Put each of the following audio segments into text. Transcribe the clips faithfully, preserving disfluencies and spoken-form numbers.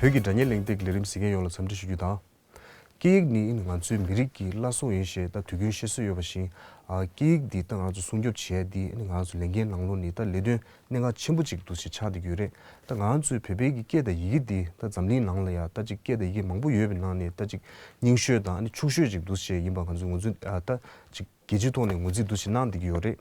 བོད་ཀྱི་སྒྲ་སྙན་གླེང་སྟེགས་ཀྱི་ལས་རིམ་གཟིགས་མཁན་ཡོངས་ལ་འཚམས་འདྲི་ཞུ་རྒྱུ་དང་། སྐད་ཡིག་ནི་ང་ཚོའི་མི་རིགས་ཀྱི་བླ་སྲོག་ཡིན་ཞེས་ད་དུས་རྒྱུན་བཤད་སྲོལ་ཡོད་པ་བཞིན། ཨ། སྐད་ཡིག་འདི་ད་ང་ཚོ་སྲུང་སྐྱོབ་བྱེད་ཡ་འདི་ནི་ང་ཚོ་ལས་འགན་ནང་ལོགས་ནས་ད་ལས་དོན་གནད་འགག་ཆེན་པོ་ཅིག་འདུག་ཅེས་ཆགས་བསྡད་ཀྱི་ཡོད་རེད། ད་ང་ཚོའི་བོད་པའི་གི་སྐད་དང་ཡི་གེ་འདི་ད་འཛམ་གླིང་ནང་ལ་ཡ་ད་ཅིག་སྐད་དང་ཡི་གེ་མང་པོ་ཡོད་པའི་ནང་ནས་ད་ཅིག་རྙིང་ཤོས་དང་ཨ་ནི་ཕྱུག་ཤོས་ཅིག་འདུག་ཅེས་ཡིན་པ་ང་ཚོས་ངོས་འཛིན། ཨ། ད་ཅིག་རྒྱལ་སྤྱིའི་ཐོག་ནས་ངོས་འཛིན་འདུག་ཅེས་གནང་བསྡད་ཀྱི་ཡོད་རེད།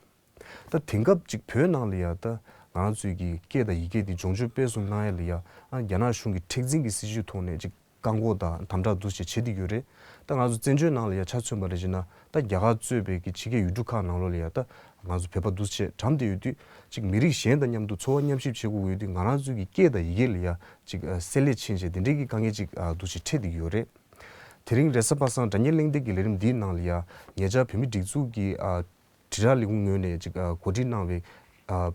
ད་དེང་སྐབས་ཅིག་བོད་ནང་ལ་ཡ་ད་ང་ཚོའི་གི་སྐད་དང་ཡི་གེ་འདི་སྦྱོང་སྤྱོད་སྤེལ་གསུམ་གནང་ཡ་ལ་ཡ། ཨ། རྒྱ་ནག་གཞུང་གི་མཁྲེགས་འཛིན་གྱི་སྲིད་བྱུས་ཐོག་ནས་ཅིག་བཀག་འགོག་དང་དམ་དྲག་འདུག་ཅེས་བྱེད་བསྡད་ཡོད་རེད། ད་ང་ཚོ་བཙན་བྱོལ་ནང་ལ་ཡ་ཆ་མཚོན་པ་རེད་ཅེ་ན། ད་རྒྱ་གར་གཙོས་པའི་གི་ཕྱི་རྒྱལ་ཡུལ་གྲུ་ཁག་ནང་ལོགས་ལ་ཡ་ད་ང་ཚོ་བོད་པ་འདུག་ཅེས་གྲམ་བསྡད་ཡོད་དུས། ཅིག་མི་རིགས་གཞན་དང་མཉམ་དུ་འཚོ་བ་མཉམ་གཤིབ་བྱེད་དགོས་ཡོད་དུས། ང་རང་ཚོའི་གི་སྐད་དང་ཡི་གེ་ལ་ཡ་ཅིག་ཨ། བསྲེ་ལྷད་ཕྱིན་བྱས་དེ་འདྲའི་གི་དཀའ་ངལ་ཅིག་ཨ། འདུག་ཅེས་འཕྲད་བསྡད་ཀྱི་ཡོད་རེད། དེ་རིང་རེས་གཟའ་པ་སངས་སྒྲ་སྙན་གླེང་སྟེགས་ཀྱི་ལས་རིམ་འདིའི་ནང་ལ་ཡ་ཉེ་ཆར་བོད་མིའི་སྒྲིག་འཛུགས་ཀྱི་ཨ། དྲིལ་བསྒྲགས་ལས་ཁུངས་ངོས་ནས་ཅིག་ཨ། གོ་སྒྲིག་གནང་བའི། ཨ།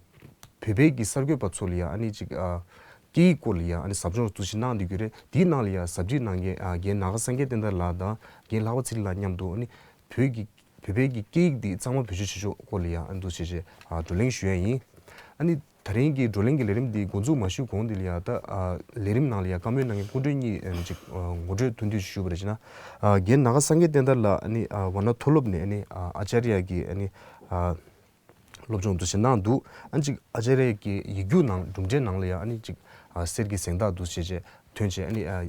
བོད་པའི་གི་གསར་འགོད་པ་ཚོ་ལ་ཡ་ཨ་ནི་ཅིག་ཨ། སྐད་ཡིག་སྐོར་ལ་ཡ་ཨ་ནི་ཟབ་སྦྱོང་འདུག་ཅེས་གནང་བསྡད་ཀྱི་ཡོད་རེད། དེའི་ནང་ལ་ཡ་ཟབ་ཁྲིད་གནང་མཁན། ཨ། རྒན་ནཱ་ག་སངས་རྒྱས་བསྟན་དར་ལགས་དང་རྒན་ལྷག་པ་ཚེ་རིང་ལགས་མཉམ་དུ་ཨ་ནི་བོད་ཀྱི་བོད་པའི་གི་སྐད་ཡིག་འདི་གཙང་མ་བེད་སྤྱོད་བྱེད་ཕྱོགས་སྐོར་ལ་ཡ་ཨ་ནི་འདུག་ཅེས་བྱས། ཨ། བགྲོ་གླེང་ཞུ་ཡ་ཡིན། ཨ་ནི་ད་རིང་གི་བགྲོ་གླེང་གི་ལས་རིམ་འདི་འགོ་འཛུགས་མ་ཞུས་གོང་དེ་ལ་ཡ་ད། ཨ། ལས་རིམ་ནང་ལ་ཡ་བཀའ་མོལ་གནང་མཁན་སྐུ་མགྲོན་གཉིས་ཨ་ནི་ཅིག་ཨ། ངོ་སྤྲོད་ཐུང་ཐུང་ཞུས་པ་རེད་ཅེ་ན། ཨ། རྒན་ནཱ་ག་སངས་རྒྱས་བསྟན་དར་ལགས་ཨ་ནི། ཨ། ཝཱ་ཎ་མཐོ་སློབ་ནས་ཨ་ནི། ཨ། ཨ་ཅཱརྱ་གི་ཨ་ནི། ཨ། སློབ་སྦྱོང་འདུག་ཅེས་གནང་འདུག་ཨ་ནི་ཅིག་ཨ་ཅཱརྱ་གི་ཡིག་རྒྱུགས་ནང་གྲུབ་འབྲས་ནང་ལ་ཡ་ཨ་ནི་ཅིག་ཨ། གསེར་གྱི་གཟེངས་རྟགས་འདུག་ཅེས་བྱས་ཐོན་བྱས། ཨ་ནི། ཨ།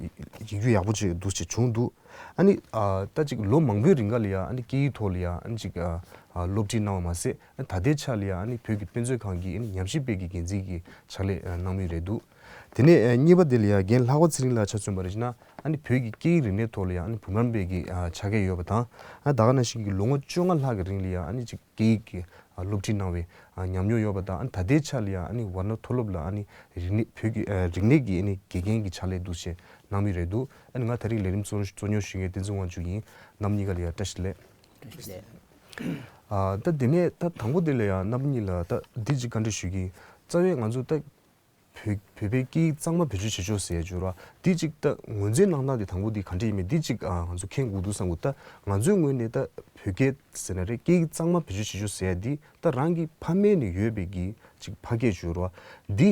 ཡིག་རྒྱུགས་ཡག་པོ་ཅིག་འདུག་ཅེས་བྱུང་འདུག་ཨ་ནི། ཨ། ད་ཅིག་ལོ་མང་པོའི་རིང་ག་ལ་ཡ་ཨ་ནི་སྐད་ཡིག་ཐོག་ལ་ཡ་ཨ་ནི་ཅིག་ཨ། ཨ། སློབ་ཁྲིད་གནང་བ་མ་ཟད། ཨ། ད་ལྟའི་ཆ་ལ་ཡ་ཨ་ནི་བོད་ཀྱི་དཔེ་མཛོད་ཁང་གི་ཨ་ནི་ཉམས་ཞིབ་པའི་གི་འགན་འཛིན་གྱི་ཕྱག་ལས་ཨ། གནང་མུས་རེད་འདུག་དེ་ནས་ཨ། གཉིས་པ་དེ་ལ་ཡ་རྒན་ལྷག་པ་ཚེ་རིང་ལགས་ཆ་མཚོན་པ་རེད་ཅེ་ན། ཨ་ནི་བོད་ཀྱི་སྐད་ཡིག་རིག་གནས་ཐོག་ལ་ཡ་ཨ་ནི་བུ་སྨན་པའི་གི་ཨ། ཕྱག་འཁྱེར་ཡོད་པ་དང་། ཨ། ད་ག་ནང་བཞིན་གྱི་ལོ་ངོ་བཅོ་ལྔ་ལྷག་གི་རིང་ལ་ཡ་ཨ་ནི་ཅིག་སྐད་ཡིག་གི་ཨ། སློབ་ཁྲིད་གནང་བའི་ཨ། ཉམས་མྱོང་ཡོད་པ་དང་། ཨ་ནི་ད་ལྟའི་ཆ་ལ་ཡ་ཨ་ནི་ཝཱ་ཎ་མཐོ་སློབ་ལ་ཨ་ནི་རིག་གནས། བོད་ཀྱི་ཨ། རིག་གནས་ཀྱི་ཨ་ནི་དགེ་རྒན་གྱི་ཕྱག་ལས་འདུག་ཅེས་གནང་མུས་རེད་འདུག་ཨ་ནི་ང་ད་རིང་ལས་རིམ་གཙོ་གཙོ་གཉེར་ཞུ་མཁན་བསྟན་འཛིན་དབང་ཕྱུག་ཡིན། རྣམ་གཉིས་ཀ་ལ་ཡ་བཀྲ་ཤིས་བདེ་ལེགས། བཀྲ་ཤིས་བདེ་ལེགས། ཨ། ད་དེ་ནས་ད་དང་པོ་དེ་ལ་ཡ་རྣམ་གཉིས་ལ་ད་འདི་ཅིག་བཀའ་འདྲི་ཞུ་གི་ཡིན། རྩ་བའི་ང་ཚོ་ད་བོད་བོད་པའི་སྐད་ཡིག་གཙང་མ་བེད་སྤྱོད་བྱེད་ཕྱོགས་ཟེར་ཡ་ཅིག་ཡོད་རེད་བ། འདི་ཅིག་ད་ངོས་འཛིན་གནང་སྟངས་དེ་དང་པོ་འདི་ག་འདྲ་ཡིན་མིན་འདི་ཅིག་ཨ། ང་ཚོ་མཁྱེན་དགོས་འདུག་བསམ་གི་འདུག་ད་ང་ཚོའི་ངོས་ནས་ད་བོད་སྐད་ཟེར་ན་རེད། སྐད་ཡིག་གཙང་མ་བེད་སྤྱོད་བྱེད་ཕྱོགས་ཟེར་ཡ་འདི་ད་རང་གི་ཕ་མེས་ནས་ཡོད་པའི་གི་ཅིག་ཕ་སྐད་ཅིག་ཡོད་རེད་བ། འདི་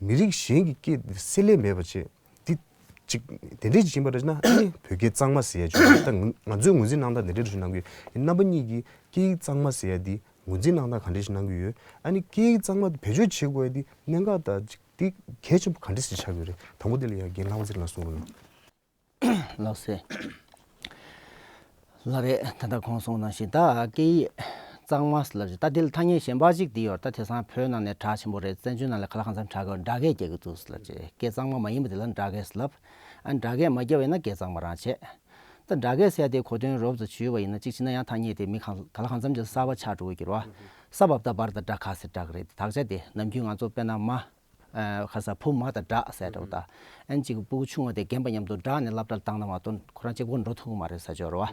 མི་རིགས་གཞན་གྱི་སྐད་དེ་བསྲེ་ལྷད་མེད་པ་བྱས། འདི་ཅིག་དེ་འདྲས་ཅིག་ཡིན་པ་རེད་ན། ཨ་ནི་བོད་སྐད་གཙང་མ་ཟེར་ཡ་ཅིག་ཡོད་རེད། ད་ང་ང་ཚོས་ངོས་འཛིན་གནང་སྟངས་དེ་འདྲས་ཞིག་གནང་གི་ཡོད། རྣམ་པ་གཉིས་ཀྱིས་སྐད་ཡིག་གཙང་མ་ཟེར་ཡ་འདི་ངོས་འཛིན་གནང་སྟངས་ག་འདྲས་ཤིག་གནང་གི་ཡོད། ཨ་ནི་སྐད་ཡིག་གཙང་མ་དེ་བེད་སྤྱོད་བྱེད་དགོས་ཡ་དེ་གནད་འགག་དང་ཅིག་དེ་གལ་ཆེན་པོ་ག་འདྲས་ཤིག་ཆགས་ཀྱི་ཡོད་རེད། དང་པོ་དེ་ལ་ཡ་རྒན་ལྷག་པ་ཚེ་རིང་ལགས་གསུང་རོགས་གནང་། ལགས་སེ། ལགས་རེད། ད་ལྟ་གོང་གསུངས་ནང་བཞིན་ད་སྐད་ཡིག་གཙང་མ་ལབ་ཅིག་ད་དེ་ལ་ཐ་སྙད་གཞན་པ་ཅིག་དེ་ཡོད་རེད། ད་དེང་སང་བོད་ནང་ནས་གྲགས་ཆེན་པོ་རེད། བཙན་བྱོལ་ནང་ལ་ག་ལ་གང་འཚམ་གྲགས་ཀྱི་ཡོད། སྦྲག་སྐད་རྒྱག་གི་འདུག་ལབ་ཅིག་སྐད་གཙང་མ་མ་ཡིན་པ་དེ་ལ་སྦྲག་སྐད་ལབ། ཨ་ནི་སྦྲག་སྐད་མ་བརྒྱབ་པ་ཡིན་ན་སྐད་གཙང་མ་རང་བྱས། ད་སྦྲག་སྐད་ཟེར་ཡ་དེ་གོ་དོན་རོབ་ཙམ་ཞུས་པ་ཡིན་ན། གཅིག་བྱས་ན་ཡང་ཐ་སྙད་དེ་མི་གང་ག་ལ་གང་འཚམ་ཅིག་གསར་པ་ཆགས་འགྲོ་གི་ཡོད་རེད་བ། ས་བབ་ད་བར་ད་སྦྲ་ཁ་ཟེར་སྦྲག་གི་རེད། དག་ཆ་དེ་ནམ་རྒྱུན་ང་ཚོ་དཔེར་ན་མ། ཨ། ཁ་ས་བུ་མ་དང་སྦྲགས་ཟེར་འདྲ་བོ་ད། ཨན་ཅིག་སྤུ་གུ་ཆུང་བ་དེ་རྒན་པ་མཉམ་དུ་སྦྲགས་ནས་སློབ་གྲྭར་བཏང་ན་མ་གཏོགས་ཁོ་རང་གཅིག་པོ་འགྲོ་ཐུབ་ཀྱི་མ་རེད་ཟེར་ཅིག་ཡོད་རེད་བ།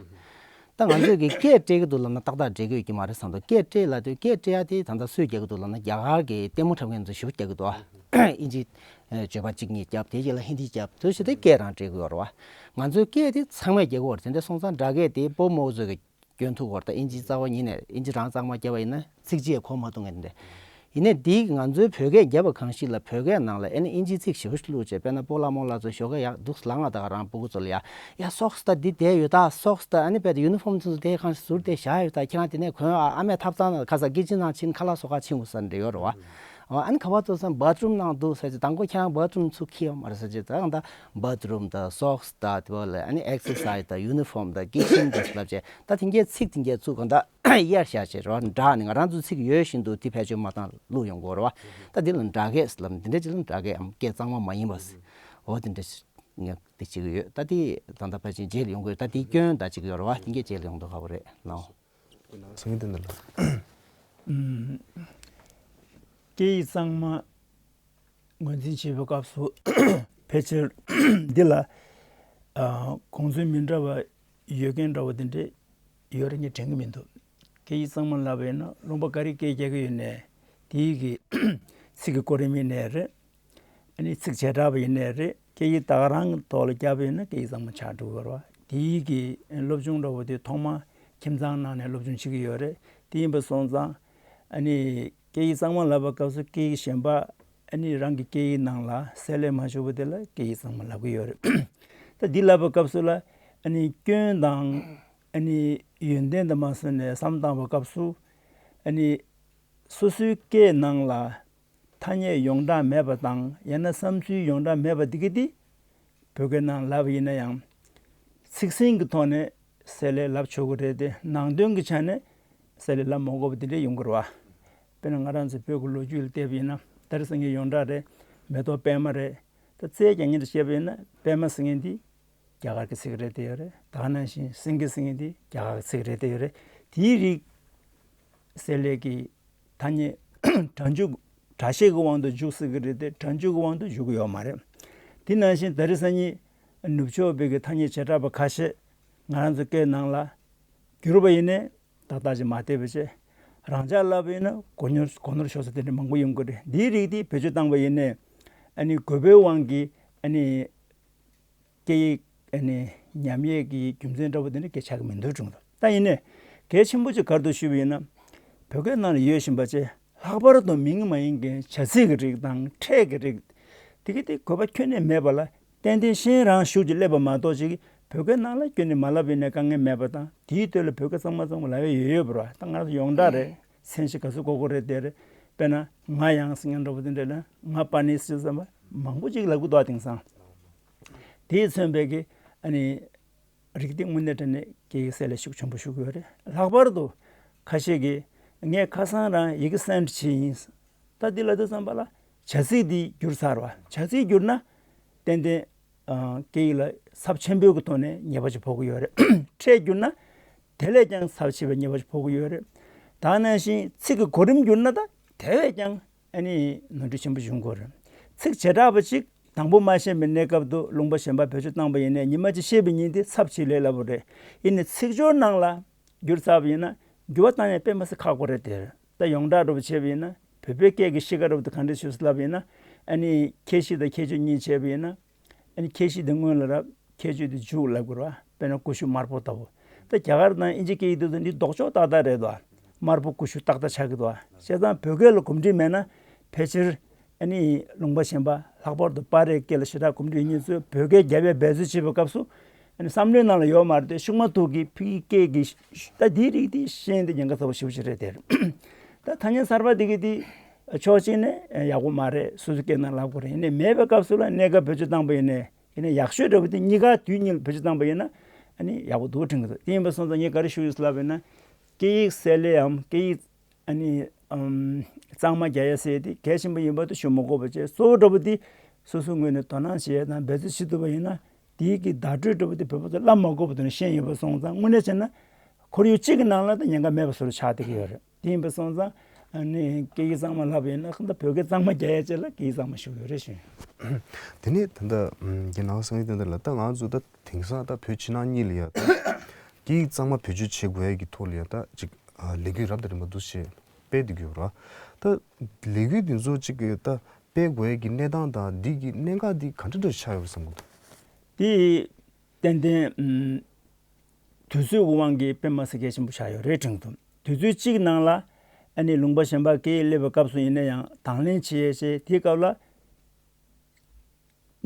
ད་ང་ཚོས་ཀྱི་སྐད་སྤྲད་ཀྱི་འདུག་ལབ་ན་ཏག་ཏག་སྤྲད་ཀྱི་ཡོད་ཀྱི་མ་རེད་བསམ་འདུག་སྐད་སྤྲད་ལབ་དུས་སྐད་སྤྲད་ཡ་དེ་ད་ལྟ་སུས་རྒྱག་གི་འདུག་ལབ་ན། རྒྱ་གར་གྱི་ལྟད་མོ་འཁྲབ་མཁན་ཚོས་ཞེ་པོ་རྒྱག་གི་འདུག་བ། ཨིན་ཇི་བརྗོད་པ་གཅིག་གཉིས་བརྒྱབ། དེ་རྗེས་ལ་ཧིན་དི་བརྒྱབ། དེ་བཞིན་དུ་སྐད་རང་སྤྲད་ཀྱི་ཡོད་རེད་བ། ང་ཚོའི་སྐད་དེ་ཚང་མས་རྒྱག་གི་ཡོད་རེད། དེ་འདྲ་སོང་ཙང་སྦྲག་སྐད་དེ་བུ་མོ་ཚོས་ཀྱི་སྐྱོན་ཐུག་བར་ད་ཨིན་ཇི་རྩ་བ་ཉིད་ནས་ཨིན་ཇི་རང་གཙང་མ་བརྒྱབ་པ་ཡིན་ན་ཚིག་གཅིག་གོ་མ་ཐུབ་མཁན་དེ། ཡིན་ནའི་འདི་ང་ཚོའི་བོད་སྐད་བརྒྱབ་པ་གང་ཞིག་ལ་བོད་སྐད་ནང་ལ་ཨ་ནི་ཨིན་ཇི་ཚིག་ཞེ་པོ་ཞིག་བླུགས་བྱས། དཔེར་ན་སྤོ་ལགས་རྨོ་ལགས་ཚོ་ཞོགས་ཀས་ཡར་འདུག་ལངས་ང་ད་ག་རང་སྤུ་གུ་ཚོ་ལ་ཡ་ཡ་སོགས་ད་འདི་བསྡད་ཡོད་ད་སོགས་ད་ཨ་ནི་དཔེ་ད་ཡུ་ནི་ཕོམ་ཚོ་དེ་གང་ཞིག་ཟུར་དེ་བཞག་ཡོད་ད། ཁྱེད་རང་དེ་ནས་གོན་ཨ་ཨ་མས་ཐབ་ཚང་ནང་ཁ་ས་སྐད་ཅིག་ནང་ཕྱིན་ཁ་ལག་བཟོ་ག་ཕྱིན་འོ་ས་འདྲ་ཡོད་རེད་བ། ཨ་ནི་ཁ་བ་ཚོ་སང་བཱ་ཐི་རུམ་ནང་འདུག་ཟེར་ཅིག་དང་པོ་ཁྱེད་རང་བཱ་ཐི་རུམ་ཚུགས་ཁྱི་ཡོད་མ་རེད་ཟེར་ཅིག་ད་གང་ད་བཱ་ཐི་རུམ་དང་སོགས་དང་དེ་བ་ལ་ཨ་ནི་ཨེག་སར་སའི་ཛི་དང་ཡུ་ནི་ཕོམ་དང་ཀི་ཆེན་དང་ལབ་བྱས། ད་དེང་གའི་ཚིག་དེང་གའི་ཚུགས་གང་ད་གཡར་བཞག་བྱས་རོ་འདྲ་ནི་ང་རང་ཚོའི་ཚིག་ཡོད་བཞིན་དུ་དེ་བེད་སྤྱོད་མ་བཏང་བླུགས་ཡོང་གི་ཡོད་རེད་བ། ད་འདི་ལ་སྦྲག་སྐད་ལབ་འདི་འདྲ་ཅིག་ལ་སྦྲག་སྐད་འམ་སྐད་གཙང་མ་མ་ཡིན་པ་ཟེར། འོ་དེ་འདྲ་ཞིག་ངས་དེ་བྱེད་ཀྱི་ཡོད། ད་དེ་ད་ལྟ་ཕལ་ཆེར་རྗེས་ལ་ཡོང་གི་ཡོད། ད་དེའི་སྐྱོན་ད་ཅིག་ཡོད་རེད་བ། དེང་གའི་རྗེས་ལ་ཡོང་མདོག་ཁ་པོ་རེད་ལགས། སངས་རྒྱས་བསྟན་དར་ལགས། ཨུམ། སྐད་ཡིག་གཙང་མ་ངོས་འཛིན་བྱེད་པའི་སྐབས་སུ་ཕལ་ཆེར་འདི་ལ་ཨ་དགོངས་ཚུལ་མི་འདྲ་བ་ཡོད་མཁན་འདྲ་བོ་དེ་འདྲས་ཡོད་རེད་ངས་དྲན་གྱི་མི་འདུག་སྐད་ཡིག་གཙང་མ་ལབ་པ་ཡིན་ན་ལུང་པ་ག་རེ་སྐད་རྒྱག་གི་ཡོད་ནའི་དེའི་གི་ཚིག་གི་གོ་རིམ་ཡིན་ནའི་རེད། ཨ་ནི་ཚིག་བྱེ་བྲག་པ་ཡིན་ནའི་རེད། སྐད་ཡིག་ད་ག་རང་གི་ཐོག་ལ་བརྒྱབ་པ་ཡིན་ན་སྐད་ཡིག་གཙང་མ་ཆགས་འགྲོ་གི་རེད་བ། དེའི་གི་སློབ་སྦྱོང་འདྲ་བོ་དེ་ཐོག་མ་ཁྱིམ་ཚང་ནང་ནས་སློབ་སྦྱོང་བྱེད་ཀྱི་ཡོད་རེད། དེ་ཡིན་པ་སོང་ཙང་ཨ་ནི་སྐད་ཡིག་གཙང་མ་ལབ་པའི་སྐབས་སུ་སྐད་ཡིག་གཞན་པ་ ཨ་ནི་རང་གི་སྐད་ཡིག་ནང་ལ་གསལ་ལེ་མ་བྱུང་བ་དེ་ལ་སྐད་ཡིག་གཙང་མ་ལབ་ཀྱི་ཡོད་རེད། ད་འདི་ལབ་པའི་སྐབས་སུ་ལ་ཨ་ནི་སྐྱོན་དང་ཨ་ནི་ཡོན་ཏན་དུ་མ་སོང་ནས་བསམ་བཏང་བའི་སྐབས་སུ་ཨ་ནི་སོ་སོའི་སྐད་ནང་ལ་ཐ་སྙད་ཡོངས་གྲགས་མེད་པ་དང་ཡང་ན་བསམ་ཚུལ་ཡོངས་གྲགས་མེད་པ་འདི་གི་འདི་བོད་སྐད་ནང་ལབ་པ་ཡིན་ན་ཡང་ཚིག་ཟིན་གྱི་ཐོག་ནས་གསལ་ལེ་ལབ་ཆོག་གི་རེད་དེ། ནང་དོན་གྱི་ཆ་ནས་གསལ་ལེ་ལབ་མ་དགོས་པ་དེ་འདྲ་ཡོང་གི་རེད་བ། དཔེར་ན་ང་རང་ཚོའི་བོད་ཀྱི་ལོ་རྒྱུས་ལ་བལྟས་པ་ཡིན་ན་ད་རེས་སང་ཉིན་ཡོངས་གྲགས་རེད། མེ་ཏོག་པད་མ་རེད། ད་རྩེ་རྒྱག་མཁན་དུ་བཤད་པ་ཡིན་ན་པད་མ་ཟེར་མཁན་དེ་རྒྱ་གར་གྱི་ཚིག་རེད་དེ་ཡོད་རེད། ད་ག་ནང་བཞིན་སེང་གེ་ཟེར་མཁན་དེ་རྒྱ་གར་གྱི་ཚིག་རེད་དེ་ཡོད་རེད། དེའི་རིགས་གསལ་ལེ་གི་ཐ་སྙད་སྒྲ་འཇུག་སྒྲ་བཤད་ཀྱི་དབང་དུ་འཇུག་སྲིད་ཀྱི་རེད་དེ་སྒྲ་འཇུག་གི་དབང་དུ་འཇུག་གི་ཡོད་མ་རེད། དེ་ནང་བཞིན་ད་རེས་སང་ཉིན་ནུབ་ཕྱོགས་པའི་གི་ཐ་སྙད་བྱེ་བྲག་པ་ཁ་ཤས་ང་རང་ཚོ་སྐད་ནང་ལ་བསྒྱུར་བ་ཡིན་ནའི་ཏག་ཏག་ཅིག་མ་བལྟས་པ་བྱས། རང་འཇགས་ལབ་པ་ཡིན་ན་གོ་ནོར་གོ་ནོར་ཤོར་ས་དེ་འདྲ་མང་པོ་ཡོང་གི་རེད། འདིའི་རིགས་དེ་བེད་སྤྱོད་བཏང་བ་ཡིན་ནའི་ཨ་ནི་དགོས་པའི་དབང་གིས་ཨ་ནི་སྐད་ཡིག་ཨ་ནི་ཉམས་ཡས་ཀྱི་རྒྱུ་མཚན་འདྲ་བོ་དེ་འདྲ་གལ་ཆགས་ཀྱི་མི་འདུག་དྲན་གྱི་འདུག་ད་ཡིན་ནའི་གལ་ཆེན་པོ་ཅིག་ག་རེ་འདུག་ཞུས་པ་ཡིན་ན། བོད་སྐད་ནང་ལ་ཡོད་བཞིན་པ་བཅས་ལྷག་པར་དུ་མིང་མ་ཡིན་མཁན་བྱ་ཚིག་གི་རིགས་དང་ཕྲད་ཀྱི་རིགས་དེ་གི་དེ་དགོས་པ་ཁྱོན་ནས་མེད་པ་ལ་ཏན་ཏན་ཤེས་རང་ཤུགས་ཀྱིས་སླེབས་པ་མ་གཏོགས་ཅིག་བོད་སྐད་ནང་ལ་ཁྱོན་ནས་མ་ལབ་པ་ཡིན་ནའི་དཀའ་ངལ་མེད་པ་དང་དེའི་སྟོད་ལ་བོད་སྐད་གཙང་མ་གཙང་མ་ལབ་ཡས་ཡོད་ཡོད་པ་རེད་བ། ད་ང་རང་ཚོ་ཡོངས་གྲགས་རེད། མཚན་གཞི་ག་ཚོད་དགོས་དགོས་རེད་དེ་རེད། དཔེར་ན་ང་ཡང་ཟེར་མཁན་འདྲ་བོ་དེ་འདྲ་ལ་ང་པ་ནི་སི་ཟེར་བ་མང་པོ་ཅིག་ལབ་ཀྱི་འདུག་དེང་སང་། དེས་མཚོན་པའི་གི་ཨ་ནི་རིགས་དེ་དངོས་གནས་དྲང་གནས་སྐད་ཡིག་གསལ་ལེ་ཤུགས་ཆེན་པོ་ཞུགས་ཡོད་རེད། ལྷག་པར་དུ་ཁ་ཤས་ཀྱིས་ངས་ཁ་སང་རང་ཡི་གེ་སེན་ཌི་བྱས་ཡིན། ད་འདི་ལ་དུས་ཙམ་པ་ལ་བྱ་ཚིག་འདི་བསྒྱུར་ཚར་བ། བྱ་ཚིག་བསྒྱུར་ན་ཏན་ཏན་ཨ་སྐད་ཡིག་ལ་ཚབས་ཆེན་པོའི་གི་ཐོག་ནས་ཉེས་པ་ཅིག་ཕོག་གི་ཡོད་རེད། ཕྲད་བསྒྱུར་ན་དེ་ལས་ཀྱང་ཚབས་ཆེ་བའི་ཉེས་པ་ཅིག་ཕོག་གི་ཡོད་རེད། ད་ནང་བཞིན་ཚིག་གི་གོ་རིམ་བསྒྱུར་ན་ད་དེ་བས་ཀྱང་ཨ་ནི་ནོར་འཁྲུལ་ཆེན་པོ་བྱུང་གི་ཡོད་རེད། ཚིག་བྱེ་བྲག་པ་ཅིག་དང་པོ་མ་ཤེས་པའི་གནས་སྐབས་སུ་ལུང་པ་གཞན་པ་བེད་སྤྱོད་བཏང་པ་ཡིན་ནའི་ཉི་མ་གཅིག་ཤེས་པའི་ཉིན་དེ་ཚབས་ཆེ་ལས་སླ་པོ་རེད། ཡིན་ནའི་ཚིག་སྦྱོར་ནང་ལ་བསྒྱུར་ཚར་བ་ཡིན་ན་འགྱུར་བ་བཏང་ཡས་དཔེ་མ་སྲིད་ཁག་པོ་རེད་དེ། ད་ཡོངས་གྲགས་འདྲ་པོ་བྱས་པ་ཡིན་ན་བོད་པའི་སྐད་ཀྱི་གཤིས་ཀ་འདྲ་པོ་དེ་ག་འདྲ་ཞིག་ལབ་ཡིན་ན། ཨ་ནི་ཁྱད་གཤིས་དང་ཁྱད་ཆོས་གཉིས་བྱས་པ་ཡིན་ན། ཨ་ནི་ཁྱད་གཤིས་དེ་སྔོན་ལ་རབ། ཁྱད་ཆོས་དེ་མཇུག་ལབ་དགོས་རེད་བ། དཔེར་ན་ཀུ་ཤུ་དམར་པོ་ལྟ་བུ། ད་རྒྱ་གར་དང་དབྱིན་ཇི་སྐད་ཡིག་དེ་ཚོ་འདི་ལྡོག་ཕྱོགས་ཏག་ཏག་རེད་དོ། དམར་པོ་ཀུ་ཤུ་ཏག་ཏག་ཆགས་ཀྱི་འདུག་བ། བྱས་ཙང་བོད་སྐད་ལ་གོམས་འདྲིས་མེད་ན་ཕལ་ཆེར་ཨ་ནི་ལུང་པ་གཞན་པ་ལྷག་པར་དུ་པར་རིགས་སྐད་ལ་ཞེ་དྲག་གོམས་འདྲིས་ཡོད་མཁན་ཚོས་བོད་སྐད་རྒྱབ་པའི་འབད་རྩོལ་བྱེད་པའི་སྐབས་སུ་ཨ་ནི་བསམ་བློའི་ནང་ལ་ཡོད་མ་རེད་དེ། ཤུགས་མ་ཐུག་གི་ཕ་གི་སྐད་ཀྱི་ད་འདིའི་རིགས་དེ་ཤེས་ཡོན་དེ་ཉེན་ཁ་ཚ་པོ་ཞེ་པོ་ཅིག་རེད་དེ། ད་ཐ་སྙད་གསར་པ་དེ་གི་དེ་ཕྱོགས་གཅིག་ནས་ཡག་པོ་མ་རེད། སོ་སོའི་སྐད་ནང་ལབ་དགོས་རེད། ཡིན་ནའི་མེད་པའི་སྐབས་སུ་ལ་གནས་སྐབས་བེད་སྤྱོད་བཏང་པ་ཡིན་ནའི། ཡིན་ནའི་ཡག་ཤོས་འདྲ་པོ་དེ་གཉིས་ཀ་དུས་གཉིས་ལ་བེད་སྤྱོད་བཏང་པ་ཡིན་ན་ཨ་ནི་ཡག་པོ་འདུག་དྲན་གྱི་འདུག་དེ་ཡིན་པ་སོང་ཙང་ངས་ག་རེ་ཞུ་ཡོད་ལབ་ཡིན་ན། སྐད་ཡིག་གསལ་ལེའམ་སྐད་ཡིག་ཨ་ནི་ཨམ་གཙང་མ་རྒྱག་ཡ་ཟེར་དེ་གལ་ཆེན་པོ་ཡིན་པ་དེ་ཞུ་མ་དགོས་པ་བྱས། གཙོ་བོ་འདྲ་པོ་དེ་སོ་སོའི་ངོས་ནས་དོ་སྣང་བྱེད་ཡ་དང་འབད་རྩོལ་བྱེད་ཐུབ་པ་ཡིན་ན་དེའི་གི་བརྡ་སྤྲོད་འདྲ་པོ་དེ་བོད་པ་ཚོ་བསླབ་མ་དགོས་པ་དེ་ནས་ཤེས་ཡོད་པ་སོང་ཙང་དངོས་གནས་བྱས་ན་ཁོར་ཡུག་གཅིག་གི་ནང་ལ་ད་ཉེན་ཁ་མེད་པ་བཟོ་འདྲ་ཆགས་བསྡད་ཀྱི་ཡོད་རེད། དེ་ཡིན་པ་སོང་ཙང་ཨ་ནི་སྐད་ཡིག་གཙང་མ་ལབ་ཡིན་ན་ད་བོད་སྐད་གཙང་མ་རྒྱག་ཡ་བཅས་ལ་སྐད་ཡིག་གཙང་མ་ཞུ་གི་ཡོད་རེད་ཞུ། དེ་ནས་ད་ལྟ་རྒན་ནག་སང་ཡིག་དེ་འདྲ་ལ་ད་ང་ཚོ་ད་དེང་སང་ད་བོད་ཕྱི་ནང་གཉིས་ལ་ཡ་ད་སྐད་ཡིག་གཙང་མ་བེད་སྤྱོད་བྱེད་དགོས་ཡ་གི་ཐོག་ལ་ཡ་ད་ཅིག་ལས་འགུལ་རབ་དང་རིམ་པ་འདུག་བྱས་སྤེལ་བསྡད་ཀྱི་ཡོད་ར། ད་ལས་འགུལ་འདི་ཚོ་ཅིག་གི་ད་སྤེལ་དགོས་ཡ་གི་གནས་སྟངས་དང་འདི་གི་གནད་འགག་འདི་ག་འདྲ་འདྲ་ཆགས་ཡོད་པ་བསམ་གི་འདུག་དེ་ཏན་ཏན་ཨམ། དུས་ཚོད་ཀྱི་དབང་གིས་དཔེ་མ་སྲིད་གལ་ཆེན་པོ་ཆགས་ཡོད་རེད་དྲན་གྱི་འདུག་དུས་ཚོད་གཅིག་ནང་ལ་ཨ་ནི་ལུང་པ་གཞན་པ་སྐད་ཡིག་སླེབས་པའི་སྐབས་སུ་ཡིན་ན་ཡང་དང་ལེན་བྱེད་ཡས་བྱས། དེའི་སྐབས་ལ་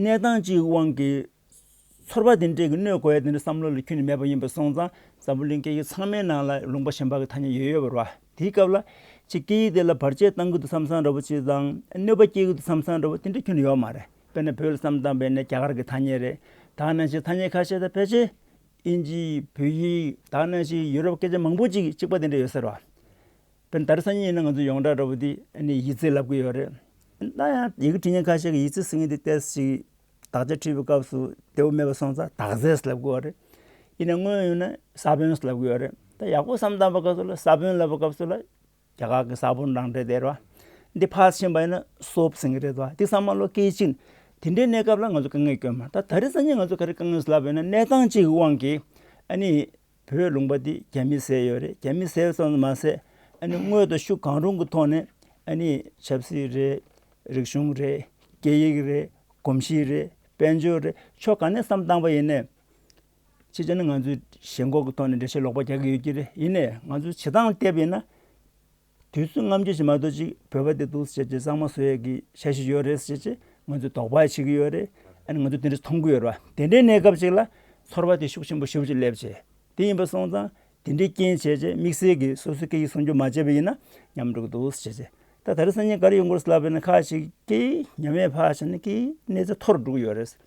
གནས་སྟངས་གཅིག་གི་དབང་གིས་ཚོར་བ་དེ་འདྲས་ཀྱི་གནོད་དགོས་ཡས་དེ་འདྲ་བསམ་བློ་ལ་ཁྱོན་ནས་མེད་པ་ཡིན་པ་སོང་ཙང་འཛམ་བུ་གླིང་སྐད་ཡིག་ཚང་མའི་ནང་ལ་ལུང་པ་གཞན་པ་གི་ཐ་སྙད་ཡོད་ཡོད་པ་རེད་བ། དེའི་སྐབས་ལ་ཅིག་སྐད་ཡིག་དེ་ལ་བར་ཆད་གཏང་གི་འདུག་བསམ་བསམ་འདྲ་པོ་ཅིག་དང་གནོད་པ་སྐྱེལ་གི་འདུག་བསམ་བསམ་འདྲ་པོ་དེ་འདྲ་ཁྱོན་ནས་ཡོད་མ་རེད། དཔེར་ན་བོད་ལ་བསམ་བཏང་པས་ན་རྒྱ་གར་གྱི་ཐ་སྙད་རེད། ད་ནང་བཞིན་ཐ་སྙད་ཁ་ཤས་དང་ཕལ་ཆེར་དབྱིན་ཇི་བོད་ཡིག་ད་ནང་བཞིན་ཡུ་རོབ་སྐད་ཆ་མང་པོ་ཅིག་གཅིག་པ་དེ་འདྲ་ཡོད་ས་རེད་བ། དཔེར་ན་ད་རེས་སང་ཉིན་ཡིན་ན་ང་ཚོ་ཡོངས་གྲགས་འདྲ་པོ་དེ་ཨ་ནི་ཡིག་ཚད་ལབ་ཀྱི་ཡོད་རེད། ད་ཡང་ཡི་གེ་འབྲི་མཁན་ཁ་ཤས་ཀྱིས་ཡིག་ཚད་ཟེར་མཁན་དེ་ཏོག་ཙམ་ཅིག་དག་ཆ་བྲིས་པའི་སྐབས་སུ་བདེ་པོ་མེད་པ་སོང་ཙང་དག་ཚད་ལབ་ཀྱི་ཡོད་རེད། ཡིན་ན་དངོས་ཡོད་ན་ས་བོན་ལབ་ཀྱི་ཡོད་རེད། ད་ཡག་པོ་བསམ་བཏང་པའི་སྐབས་སུ་ལ་ས་བོན་ལབ་པའི་སྐབས་སུ་ལ་རྒྱ་གར་གྱི་ས་བོན་རང་འདྲ་དེ་རེད་བ། འདི་ཕར་ཕྱིན་པ་ཡིན་ན་སོབ་ཟེར་གྱི་རེད་བ། འདི་ཚང་མ་ལོ་སྐད་ཅིག་དེ་འདྲའི་གནས་སྐབས་ལ་ང་ཚོ་དཀའ་ངལ་སྐྱོན་མ། ད་ད་རེས་སང་ཉིན་ང་ཚོ་ག་རེ་དཀའ་ངལ་ལབ་པ་ཡིན་ན་གནས་སྟངས་གཅིག་གི་དབང་གིས་ཨ་ནི་བོད་ལུང་པ་འདི་རྒྱ་མིས་བཟས་ཡོད་རེད། རྒྱ་མིས་བཟས་ཙམ་མ་ཟད་ཨ་ནི་དངོས་དང་ཤུགས་གང་རུང་གི་ཐོག་ནས་ཨ་ནི་ཆབ་སྲིད་རེད། རིག་གཞུང་རེད། སྐད་ཡིག་རེད། གོམས་གཤིས་རེད། དཔལ་འབྱོར་རེད། ཕྱོགས་གང་ནས་བསམ་བཏང་པ་ཡིན་ནའི། ཕྱི་རྒྱལ་ནི་ང་ཚོས་ཞེན་ཁོག་གི་ཐོག་ནས་འགྲེལ་བཤད་ལོག་པ་རྒྱག་གི་ཡོད་ཀྱི་རེད། ཡིན་ནའི་ང་ཚོའི་བྱེད་སྟངས་བལྟས་པ་ཡིན་ན། དུས་ཚོད་ལྔ་བཅུ་ཞིག་མ་གཏོགས་ཅིག་བོད་པ་དེ་འདུག་ཟེར་བྱས་གཙང་མ་བཟོ་ཡས་ཀྱི་འཆར་གཞི་ཡོད་རེད་ཟེར་བྱས་ང་ཚོས་དོགས་པ་བྱེད་ཀྱི་ཡོད་རེད། ཨ་ནི་ང་ཚོས་དེ་འདྲ་མཐོང་གི་ཡོད་རེད་བ། དེ་འདྲའི་གནས་སྐབས་ཅིག་ལ་ཚོར་བ་དེ་ཤུགས་ཆེན་པོ་ཞེ་པོ་ཅིག་སླེབས་བྱས། དེ་ཡིན་པ་སོང་ཙང་དེ་འདྲའི་རྐྱེན་བྱས་བྱས་དམིགས་བསལ་གྱི་སོ་སོའི་སྐད་ཡིག་སྲུང་སྐྱོབ་མ་བྱས་པ་ཡིན་ན་ཉམས་འགྲོ་གི་འདུག་ཟེར་བྱས། ད་ད་རེས་སང་ཉིན་ག་རེ་ཡོང་གི་རེད་ལབ་པ་ཡིན་ན། ཁ་ཅིག་སྐད་ཡིག་ཉམས་ཡས་ཕར་བཞག་ན་སྐད་ཡིག་གནས་ཚད་མཐོ་རུ་འགྲོ་གི་ཡོད་རེད།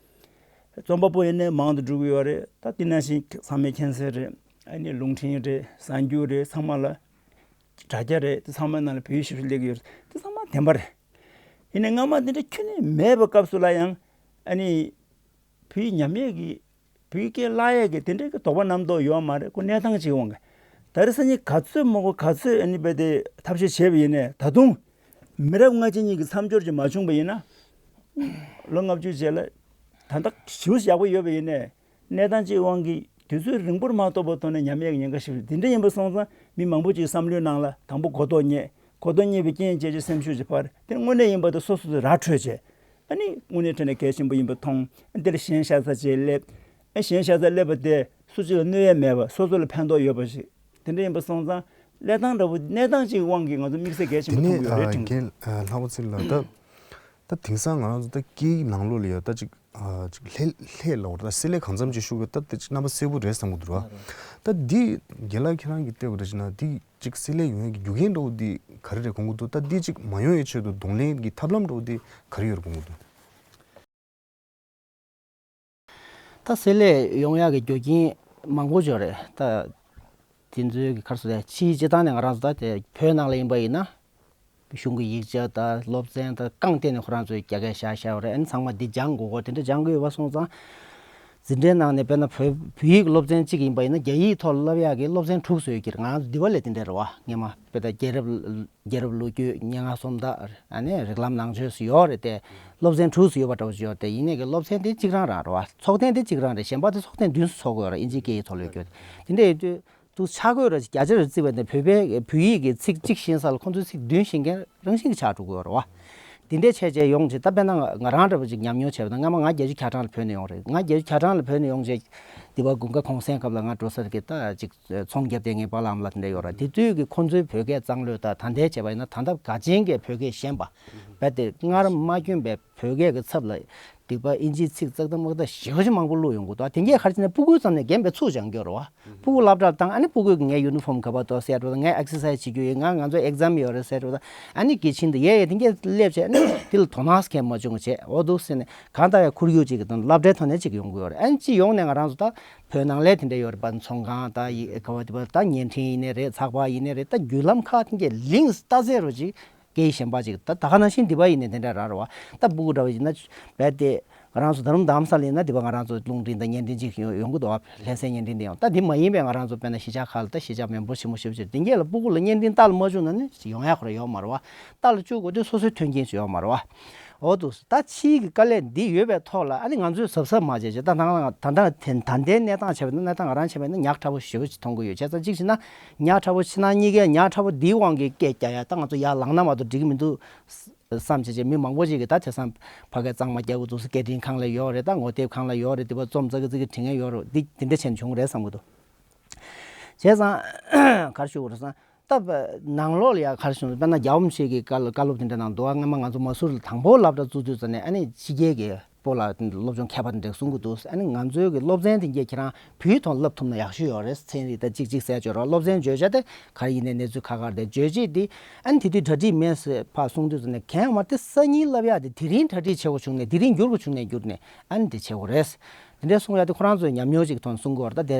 རྩོམ་པ་པོ་ཡིན་ནའི་མང་དུ་འགྲོ་གི་ཡོད་རེད། ད་དེ་ནང་བཞིན་ཚང་མས་མཁྱེན་གསལ་རེད། ཨ་ནི་རླུང་འཕྲིན་རེད། གསར་འགྱུར་རེད། ཚང་མ་ལ་དྲ་རྒྱ་རེད། དེ་ཚང་མའི་ནང་ལ་བོད་ཡིག་ཞེ་པོ་ཅིག་སླེབས་ཀྱི་ཡོད་རེད། དེ་ཚང་མ་བདེན་པ་རེད། ཡིན་ནའི་སྔ་མ་དེ་འདྲ་ཁྱོན་ནས་མེད་པའི་སྐབས་སུ་ལ་ཡང་ཨ་ནི་བོད་ཡིག་ཉམས་ཡས་ཀྱི་བོད་ཡིག་སྐད་བརླག་ཡས་ཀྱི་དེ་འདྲའི་གི་དོགས་པ་རྣམ་རྟོག་ཡོད་མ་རེད། ཁོ་གནས་སྟངས་ཅིག་འོང་གི། ད་རེས་སང་ཉིན་ག་ཚོད་མང་པོ་ག་ཚོད་ཨ་ནི་རྦད་དེ་ཐབས་ཤེས་བྱས་པ་ཡིན་ནའི་ད་དུང་མི་རབས་སྔ་ཕྱི་གཉིས་ཀྱི་མཚམས་སྦྱོར་ཅིག་མ་བྱུང་པ་ཡིན་ན། ལོ་ལྔ་བཅུ་རྗེས་ལ་ད་ལྟ་ཞེ་པོ་ཡག་པོ་ཡོད་པ་ཡིན་ནའི་གནས་སྟངས་ཅིག་དབང་གིས་དུས་ཚོད་རིང་པོར་མ་ཐོགས་པའི་ཐོག་ནས་ཉམས་ཡས་ཀྱི་ཉེན་ཁ་ཞེ་པོ་ཅིག་དེ་འདྲ་ཡིན་པ་སོང་ཙང་མི་མང་པོ་ཅིག་བསམ་བློའི་ནང་ལ་དང་པོ་གོ་རྟོགས་རྙེད། གོ་རྟོགས་རྙེད་པའི་རྐྱེན་བྱས་ཀྱི་སེམས་ཤུགས་ཅིག་འཕར། དེ་དངོས་གནས་ཡིན་པ་དེ་སོ་སོ་དེ་ར་འཕྲོད་བྱས། ཨ་ནི་དངོས་གནས་དྲང་གནས་གལ་ཆེན་པོ་ཡིན་པ་མཐོང་། ཨ་འདིར་གཞན་ཤ་ཚ་བྱས་སླེབས། ཨ་གཞན་ཤ་ཚ་སླེབས་པ་དེ་སུ་གཅིག་ལ་གནོད་ཡས་མེད་པ། སོ་སོ་ལ་ཕན་ཐོགས་ཡོད་པ་ཞིག་དེ་འདྲ་ཡིན་པ་སོང་ཙང་གནས་སྟངས་འདྲ་བོ་གནས་སྟངས་ཅིག་དབང་གིས་ང་ཚོ་དམིགས་བསལ་གལ་ཆེན་པོ་མཐོང་གི་ཡོད་རེད་དྲན་གྱི་འདུག་རྒན་ལྷག་པ་ཚེ་རིང་ལགས། ད་ད་དེང་སང་ང་རང་ཚོ་ད་སྐད་ཡིག་ནང་ལོགས་ལ་ཡ་ད་ཅིག་ཨ་ཅིག་ལྷད་ལྷད་ལབ་དགོས་རེད། ད་བསྲེ་ལྷད་གང་འཚམ་ཅིག་ཤུགས་ཡོད། ད་དེ་ཅིག་རྣམ་པ་གསལ་པོ་རེད་བསམ་གྱི་འདུག་ར། ད་འདི་རྒན་ལགས་ཁྱེད་རང་གིས་བལྟས་པ་འདྲ་བྱས་ན་འདི་ཅིག་བསྲེ་ལྷད་ཡོང་ཡས་ཀྱི་རྒྱུ་རྐྱེན་འདྲ་བོ་འདི་ག་རེ་རེད་དགོངས་ཀྱི་འདུག་ད་འདི་ཅིག་མ་ཡོང་ཡས་ཆེད་དུ་གདོང་ལེན་གྱི་ཐབས་ལམ་འདྲ་བོ་འདི་ག་རེ་ཡོད་རེད་དགོངས་ཀྱི་འདུག་ད་བསྲེ་ལྷད་ཡོང་ཡག་གི་རྒྱུ་རྐྱེན་མང་པོ་ཅིག་ཡོད་རེད། ད་དེ་ཚོའི་གི་ཁར་སུ་ད་ཕྱིའི་སྤྱི་བཏང་ནས་ང་རང་ཚོ་ད་དེ་བོད་ནང་ལ་ཡིན་པ་ཡིན་ན། གཞུང་གི་ཡིག་ཆ་དང་སློབ་ཚན་དང་རྐང་སྟེང་ནས་ཁོ་རང་ཚོས་རྒྱ་སྐད་བཞག་བཞག་ཡོད་རེད། ཨ་ནི་ཚང་མ་འདི་སྦྱང་དགོས་གོ་དེ་འདྲ་སྦྱང་གི་ཡོད་པ་སོང་ཙང་། འཛིན་གྲྭའི་ནང་ནས་དཔེར་ན་བོད་བོད་ཡིག་སློབ་ཚན་གཅིག་ཡིན་པ་ཡིན་ན་རྒྱ་ཡིག་ཐོག་ལ་བསླབ་ཡག་གི་སློབ་ཚན་དྲུག་བཟོས་ཡོད་ཀྱི་རེད། ང་རང་ཚོ་འདི་བ་ལས་དེ་འདྲ་རེད་བ། སྔས་མ་དཔེར་ན་རྒྱལ་རབས་རྒྱལ་རབས་ལོ་རྒྱུས་སྙན་ངག་སུམ་རྟགས། ཨ་ནི་རིགས་ལམ་ནང་ཆོས་སུ་ཡོད་རེད་དེ། སློབ་ཚན་དྲུག་སུ་ཡོད་པ་འདྲ་བོ་ཅིག་ཡོད་དེ། ཡིན་ནའི་གི་སློབ་ཚན་དེ་གཅིག་རང་རང་རེད་བ། ཚོགས་ཐེངས་དེ་གཅིག་རང་རེད། གཞན་པ་དེ་ཚོགས་ཐེངས་བདུན་ཚོགས་དགོས་རེད། ཨིན་ཇིའི་སྐད་ཡིག་ཐོག་ལ་བསྐྱོད་དེ། དེ་འདྲ་ཡིན་དུས། དུ་ཆ་བགོས་ར་ཅིག་བརྒྱ་ཆ་རེ་བརྩིས་པ་ཡིན་ན་བོད་པའི་བོད་ཡིག་གི་ཚིག་གཅིག་ཤེས་ས་ལ་ཁོང་ཚོའི་ཚིག་བདུན་ཤེས་མཁན་རང་བཞིན་གྱིས་ཆགས་འགྲོ་གི་ཡོད་རེད་བ། འདི་འདྲའི་བྱས་བྱས་ཡོང་བྱས་ད་དཔེར་ན་ང་ང་རང་འདྲ་བོ་ཅིག་ཉམས་མྱོང་བྱས་པ་ན། སྔ་མ་ང་བརྒྱད་ཅུ་གྱ་གྲངས་ལ་བོད་ནས་ཡོང་རེད། ང་བརྒྱད་ཅུ་གྱ་གྲངས་ལ་བོད་ནས་ཡོང་བྱས་འདི་བ་དགུན་ཁ་གུང་སེང་སྐབས་ལ་ང་འགྲོ་ས་རེད་ཀྱི། ད་ཅིག་ཚོང་རྒྱབ་བསྡད་མཁན་པཱ་ལགས་ཨ་མ་ལགས་དེ་འདྲ་ཡོད་ར། དེ་དུས་ཀྱི་ཁོང་ཚོའི་བོད་སྐད་གཙང་ལོས་དང་ད་ལྟའི་བྱས་པ་ཡིན་ན་ད་ལྟ་དགའ་ཆེན་གྱི་བོད་སྐད་ཞན་པ་རྦད་དེ་སྔར་མ་བསྐྱོན་པའི་བོད་སྐད་ཀྱི་ཚབ་ལ། སྡིག་པ་ཨིན་ཇིའི་ཚིག་ཙག་ཏག་མག་ཏག་ཞེ་པོ་ཅིག་མང་པོ་བླུགས་ཡོང་གི་འདུག་དེ་གས་ཁ་ཅིག་ནས་ཕྲུ་གུ་ཙམ་ནས་རྒན་པའི་ཚུགས་སྦྱང་རྒྱུ་རེད་བ། ཕྲུ་གུ་སློབ་གྲྭར་བཏང་། ཨ་ནི་ཕྲུ་གུ་གིས་ངའི་ཡུ་ནི་ཕོམ་ག་པར་འདུག་ཟེར་འགྲོ་དང་། ངས་ཨེག་སར་སའི་སི་བྱེད་རྒྱུ་ཡིན། ང་ང་ཚོ་ཨེག་ཛམ་ཡོད་རེད་ཟེར་འགྲོ་དང་། ཨ་ནི་གི་ཕྱིན་དུ་ཡས་ཡས་དེ་གས་སླེབས་བྱས། ཨ་ནི་དེ་ལ་དོ་སྣང་གང་མ་བྱུང་བྱས། འོ་འདུག་ཟེར་ནས་གང་ལྟར་ཡང་ཁོར་ཡུག་ཅིག་གི་དང་སློབ་གྲྭའི་ཐོག་ནས་ཅིག་ཡོང་གི་ཡོད་རེད། ཨ་ནི་ཅིག་ཡོང་ནས་ང་རང་ཚོ་ད་བོད་ནང་ལ་དེ་འདྲ་ཡོད་རེད་པ། ཚོང་ཁང་ད་ཡི་ག་བ་དེ་བ་ད་བརྙན་འཕྲིན་ཡིན་ནའི་རེད། ཚགས་པར་ཡིན་ནའི་རེད། ད་བརྒྱུད་ལམ་ཁག་དེ་གས་ལིང་ལྟ་ཟེར་རོ་ཅིག་སྐད་ཡིག་གཞན་པ་ཅིག་ད་ད་ག་ནང་བཞིན་འདི་པ་ཡིན་ནའི་དེ་འདྲ་རང་རེད་བ། ད་ཕྲུ་གུ་འདྲ་བ་ཡིན་ན་རྦད་དེ་ང་རང་ཚོ་རྡ་རམ་རྡ་རམ་ས་ལ་ཡིན་ན་འདི་པ་ང་རང་ཚོ་རླུང་འཕྲིན་དང་བརྙན་འཕྲིན་ཅིག་ཡོང་ཡོང་གི་འདུག་བ། ལྷ་སའི་བརྙན་འཕྲིན་དེ་ཡང་། ད་འདི་མ་ཡིན་པའི་ང་རང་ཚོ་དཔེར་ན་གཞིས་ཆགས་ཁག་ལ་ད་གཞིས་ཆགས་མི་འབོར་ཆེན་པོ་ཞེ་པོ་ཅིག་རེད། དེ་གས་ལ་ཕྲུ་གུ་ལ་བརྙན་འཕྲིན་ལྟ་ལ་མ་བཅུག་ན་ནི་ཡོང་ཡ་ཁོ་རང་ཡོད་མ་རེད་བ། ལྟ་ལ་བཅུག་དགོས་དུས་སོ་སོའི་མཐུན་རྐྱེན་ཞིག་ཡོད་མ་རེད་བ། འོ་འདུག་ད་ཕྱིའི་གི་དཀའ་ལས་འདི་ཡོད་པའི་ཐོག་ལ་ཨ་ནི་ང་ཚོས་གཟབ་གཟབ་མ་བྱས་བྱས། ད་ད་ད་ད་ལྟའི་གནས་སྟངས་བྱས་པ་ན། གནས་སྟངས་ང་རང་བྱས་པ་ན་ཉག་ཕྲ་པོ་ཞེ་པོ་ཅིག་མཐོང་གི་ཡོད། བྱས་ཙང་གཅིག་བྱས་ན་ཉག་ཕྲ་པོ། ཕྱི་ནང་གཉིས་ཀའི་ཉག་ཕྲ་པོ་འདིའི་དབང་གིས་སྐད་རྒྱག་ཡ་ད་ང་ཚོ་ཡར་ལངས་ན་མ་གཏོགས་འགྲིག་གི་མི་འདུག་བསམ་བྱས་བྱས། མི་མང་པོ་ཅིག་གིས་ད་དེང་སང་ཕ་གིར་གཙང་མ་རྒྱག་གི་འདུག་ཟེར། སྐད་འཕྲིན་ཁང་ལ་ཡོད་རེད། ད་ངོ་དེབ་ཁང་ལ་ཡོད་རེད། དེ་པར་རྩོམ་ཙག་གི་ཙིག་གི་འབྲི་མཁན་ཡོད་རེད། འདི་འདི་འདྲ་བྱས་ནས་བྱུང་རེད་བསམ་གི་འདུག་བྱས་ཙང་ག་རེ་ཞུ་དགོས་རེད་ཟེར་ན། ད་ནང་ལོགས་ལ་ཡ་ག་རེ་ཞུ་ན། དཔེར་ན་རྒྱལ་བ་རིན་པོ་ཆེ་གི་བཀའ་སློབ་བཀའ་སློབ་དེ་འདྲ་གནང་འདུག་བ། སྔ་མ་ང་ཚོ་མ་སུ་རི་ལ་དང་པོ་སློབ་གྲྭ་བཙུགས་དུས་ཙམ་ནས་ཨ་ནི་ཕྱི་རྒྱལ་གྱི་སྤོ་ལགས་སློབ་སྦྱོང་མཁས་པ་དེ་འདྲས་གསུང་གི་འདུག་ཨ་ནི་ང་ཚོའི་གི་སློབ་ཚན་དེ་གས་ཁྱེད་རང་བོད་ཐོག་བསླབ་ཐུབ་ན་ཡག་ཤོས་ཡོད་རེད། ཚན་རིག་དང་གཅིག་གཅིག་ཟེར་བརྗོད་རོགས། སློབ་ཚན་བརྗོད་བྱ་དེ་ག་རེ་ཡིན་ནའི་གནས་ཚུལ་ཁག་ཁག་རེད། བརྗོད་བྱེད་དེ་ཨ་ནི་དེ་དུས་གྲ་སྒྲིག་མེད་ཟེར་ཕར་གསུང་དུས་ཙམ་ནས། གང་ཡང་མ་རེད། དེ་སང་ཉིན་བསླབ་ཡག་དེ་དེ་རིང་གྲ་སྒྲིག་བྱེད་དགོས་བྱུང་ནས། དེ་རིང་འགྱུར་དགོས་བྱུང་ནས་འགྱུར་ནས་ཨ་ནི་དེ་བྱེད་དགོས་རེད། དེ་འདྲའི་གསུང་ཡ་དེ་ཁོ་རང་ཚོའི་ཉམས་མྱོང་ཅིག་ཐོག་ནས་གསུང་གི་ཡོད་རེད། ད་དེ་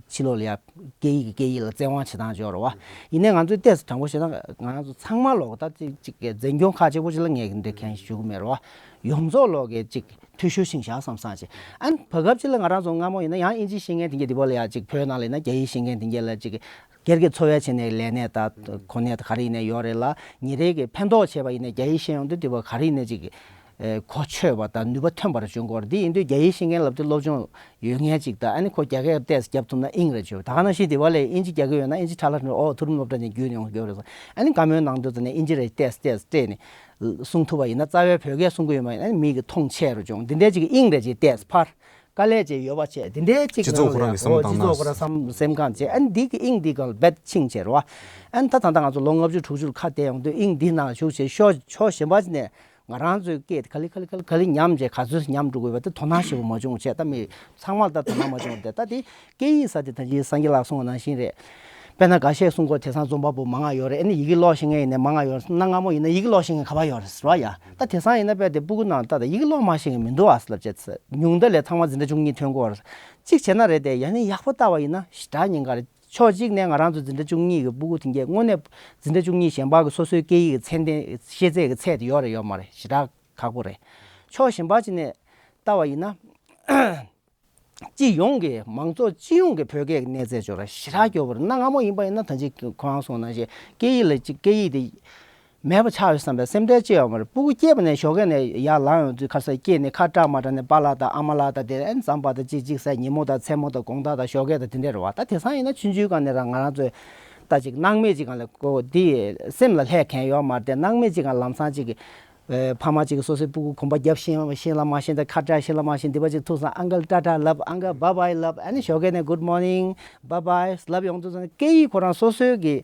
ཕྱི་ལོགས་ལ་ཡ་སྐད་ཡིག་གི་སྐད་ཡིག་ལ་བཙན་དབང་བྱེད་སྟངས་ཅིག་ཡོད་རེད་བ། ཡིན་ནའི་ང་ཚོས་ཏོག་ཙམ་དྲང་པོ་བཤད་ན་ང་རང་ཚོ་ཚང་མ་ལོག་ད་ཅིག་ཅིག་གི་འཛིན་སྐྱོང་ཁག་ཅིག་པོ་ཅིག་ལ་ངས་འདི་འདྲ་མཁན་ཞིག་ཞུ་གི་མེད་རེད་བ། ཡོངས་རྫོགས་ལོག་གི་ཅིག་འཐུས་ཤོར་ཕྱིན་བཞག་བསམ་བསམ་ཅིག་ཨ་ནི་བར་སྐབས་ཅིག་ལ་ང་རང་ཚོ་སྔ་མོ་ཡིན་ན་ཡང་ཨིན་ཇི་ཤེས་མཁན་དེ་གས་འདི་པ་ལ་ཡ་ཅིག་བོད་ནང་ལ་ཡིན་ན་རྒྱ་ཡིག་ཤེས་མཁན་དེ་གས་ལ་ཅིག་སྒེར་གྱི་འཚོ་བའི་ཆེད་ནས་ལས་གནས་དང་གོ་གནས་དང་ག་རེ་ཡིན་ནའི་ཡོད་རེད་ལ། ཉིན་རེ་གི་ཕན་ཐོགས་བྱས་པ་ཡིན་ནའི་རྒྱ་ཡིག་ཤེས་ཡོང་དུས་འདི་པ་ག་རེ་ཡིན་ནའི་ཅིག་ཨེ་གོ་ཆོད་པ་དང་ནུས་པ་ཐོན་པ་རུ་བྱུང་གི་ཡོད་རེད། འདི་ཡིན་དུས་རྒྱ་ཡིག་ཤེས་མཁན་ལབ་དུས་སློབ་སྦྱོང་ཡོད་མཁན་ཅིག་དང་། ཨ་ནི་ཁོ་རྒྱ་སྐད་ཏོག་ཙམ་རྒྱབ་ཐུབ་ན་ཨིན་རེད་བྱོས། ད་ག་ནང་བཞིན་འདི་པ་ལ་ཨིན་ཇི་རྒྱག་གི་ཡོད་ན་ཨིན་ཇི་ཕྲ་ལ་ནི་ཨོ་མཐོ་རིམ་སློབ་གྲྭ་ནས་བརྒྱུད་ནས་ཡོང་གི་ཡོད་རེད་ཟེར། ཨ་ནི་བཀའ་མོལ་གནང་དུས་ཙམ་ནས་ཨིན་ཇི་རེ་ཏོག་ཙམ་ཏོག་ཙམ་སྤྲད་ནས་གསུང་ཐུབ་པ་ཡིན་ན། རྩ་བའི་བོད་སྐད་གསུང་གི་ཡོད་མ་ཡིན་ན་མི་གིས་མཐོང་ཆེ་རུ་བྱུང་། འདི་འདྲའི་ཅིག་གི་དབྱིངས་རེ་ཅིག་ཏོག་ཙམ་འཕར། དཀའ་ལས་བྱས་ཡོད་པ་བྱས་དེ་འདྲའི་གཅིག་སྤྱི་ཚོགས་ཁོ་རང་གི་བསམ་བློ་བཏང་ན། སྤྱི་ཚོགས་ཁོ་རང་བསམ་སེམས་ཁམས་བྱས་ཨ་ནི་འདི་གི་དབྱིངས་འདི་གང་རྦད་ཕྱིན་བྱས་རེད་བ། ཨ་ནི་ད་ད་ལྟ་ང་ཚོ་ལོ་ལྔ་བཅུ་དྲུག་ཅུ་ལ་ཁ་གཏད་ཡོང་དུས་དབྱིངས་འདི་ནང་ཞུགས་བྱས་ཕྱོགས་ཕྱོགས་གཞན་པ་ཅིག་ནས་ང་རང་ཚོའི་སྐད་དེ་ག་ལེ་ག་ལེ་ག་ལེ་ག་ལེ་ཉམས་བྱས་ག་ཚོད་ཉམས་འགྲོ་དགོས་པ་དེ་དོ་སྣང་ཞེ་པོ་མ་བྱུང་བྱས། ད་མི་ཚང་མ་ལ་ད་དོ་སྣང་མ་བྱུང་བ་དེ་ད་དེ་སྐད་ཡིག་ས་དེ་ད་ཅི་སངས་རྒྱས་ལགས་གསུངས་པ་ནང་བཞིན་རེད། དཔེར་ན་འགའ་ཤས་གསུང་གོ་དེང་སང་རྩོམ་པ་པོ་མང་ང་ཡོད་རེད། ཨ་ནི་ཡི་གེ་ཀློག་ཤེས་མཁན་ཡིན་ནའི་མང་ང་ཡོད་རེད། གནའ་སྔ་མོ་ཡིན་ན་ཡི་གེ་ཀློག་ཤེས་མཁན་ག་པར་ཡོད་རེད་ཟེར་བ་ཡ། ད་དེང་སང་ཡིན་ན་དཔེ་དེ་སྤུ་གུ་ནང་ད་ད་ཡི་གེ་ཀློག་མ་ཤེས་མཁན་མི་འདུག་ཨ་ཟེར་ལབ་བྱས་ཚེ་ཉུང་མཐའ་ལས་ཚང་མ་འཛིན་གྲྭ་བཅུ་གཉིས་ཐོན་གོ་རེད། གཅིག་བྱས་ན་རེད་དེ་ཡང་ནི་ཡག་པོ་ལྟ་བ་ཡིན་ན་ཞེ་དྲག་ཉེན་ཁ་རེད། ཕྱོགས་གཅིག་ནས་ང་རང་ཚོ་འཛིན་གྲྭ་བཅུ་གཉིས་ཀྱི་སྤུ་གུ་དེ་འགས་དངོས་གནས་འཛིན་གྲྭ་བཅུ་གཉིས་གཞན་པ་གི་སོ་སོའི་སྐད་ཡིག་གི་ཚད་ལྡན་ཤེས་ཚད་ཀྱི་ཚད་དེ་ཡོད་རེད་ཡོད་མ་རེད་ཞེ་དྲག་ཁག་པོ་རེད། ཕྱོགས་གཞན་པ་ཅིག་ནས་ལྟ་བ་ཡིན་ན། སྤྱི་ཡོངས་ཀྱི་མང་ཚོགས་སྤྱི་ཡོངས་ཀྱི་བོད་སྐད་ཀྱི་གནས་ཚད་ཅོག་ར་ཞེ་དྲག་སྐྱོ་བོར་གནའ་སྔ་མོ་ཡིན་པ་ཡིན་ན་ད་ཅིག་ཁོ་རང་སོང་ན་ཞེས་སྐད་ཡིག་ལ་ཅིག་སྐད་ཡིག་དེ་མེད་པ་ཆགས་ཡོད་བསམ་པའི་སེམས་ཁྲལ་ཅི་ཡོད་མ་རེད། སྤུ་གུ་སྐྱེས་པ་ནས་ཞོགས་ཀས་ནས་ཡར་ལངས་ཡོང་དུས་ཁ་སང་སྐྱེས་ནས་ཁ་བཀྲག་མ་བཀྲག་ནས་པཱ་ལགས་དང་ཨ་མ་ལགས་དང་དེ་ཨན་ཙམ་པ་དང་ཅིག་ཅིག་ཟ་ཉིན་མོ་དང་མཚན་མོ་དང་དགོང་དག་དང་ཞོགས་ཀས་དང་དེ་འདྲ་རེད་བ། ད་དེང་སང་ཡིན་ན་ཆུང་ཆུང་སྒང་ནས་རང་ང་རང་ཚོའི་ད་ཅིག་སྣང་མེད་ཅིག་སྒང་ལ་ཀོ་འདི་སེམས་ལ་ལྷད་མཁན་ཡོད་མ་རེད་དེ། སྣང་མེད་ཅིག་སྒང་ལམ་སང་ཅིག་གི་ཨེ་ཕ་མ་གཅིག་གིས་སོ་སོའི་སྤུ་གུ་གོམ་པ་རྒྱབ་ཤེས་ཤེས་ལ་མ་ཤེས་དང་ཁ་བྲལ་ཤེས་ལ་མ་ཤེས་འདི་པ་གཅིག་ཐུག་སང་ཨང་ཀལ་ཊ་ཊ་ལབ། ཨང་ཀལ་བྷ་བྷའི་ལབ། ཨ་ནི་ཞོགས་ཀས་ནས་གུཌ་མོར་ནིང་བྷ་བྷའི་ལབ་ཡོང་དུས་ཙང་སྐད་ཡིག་ཁོ་རང་སོ་སོའི་གི་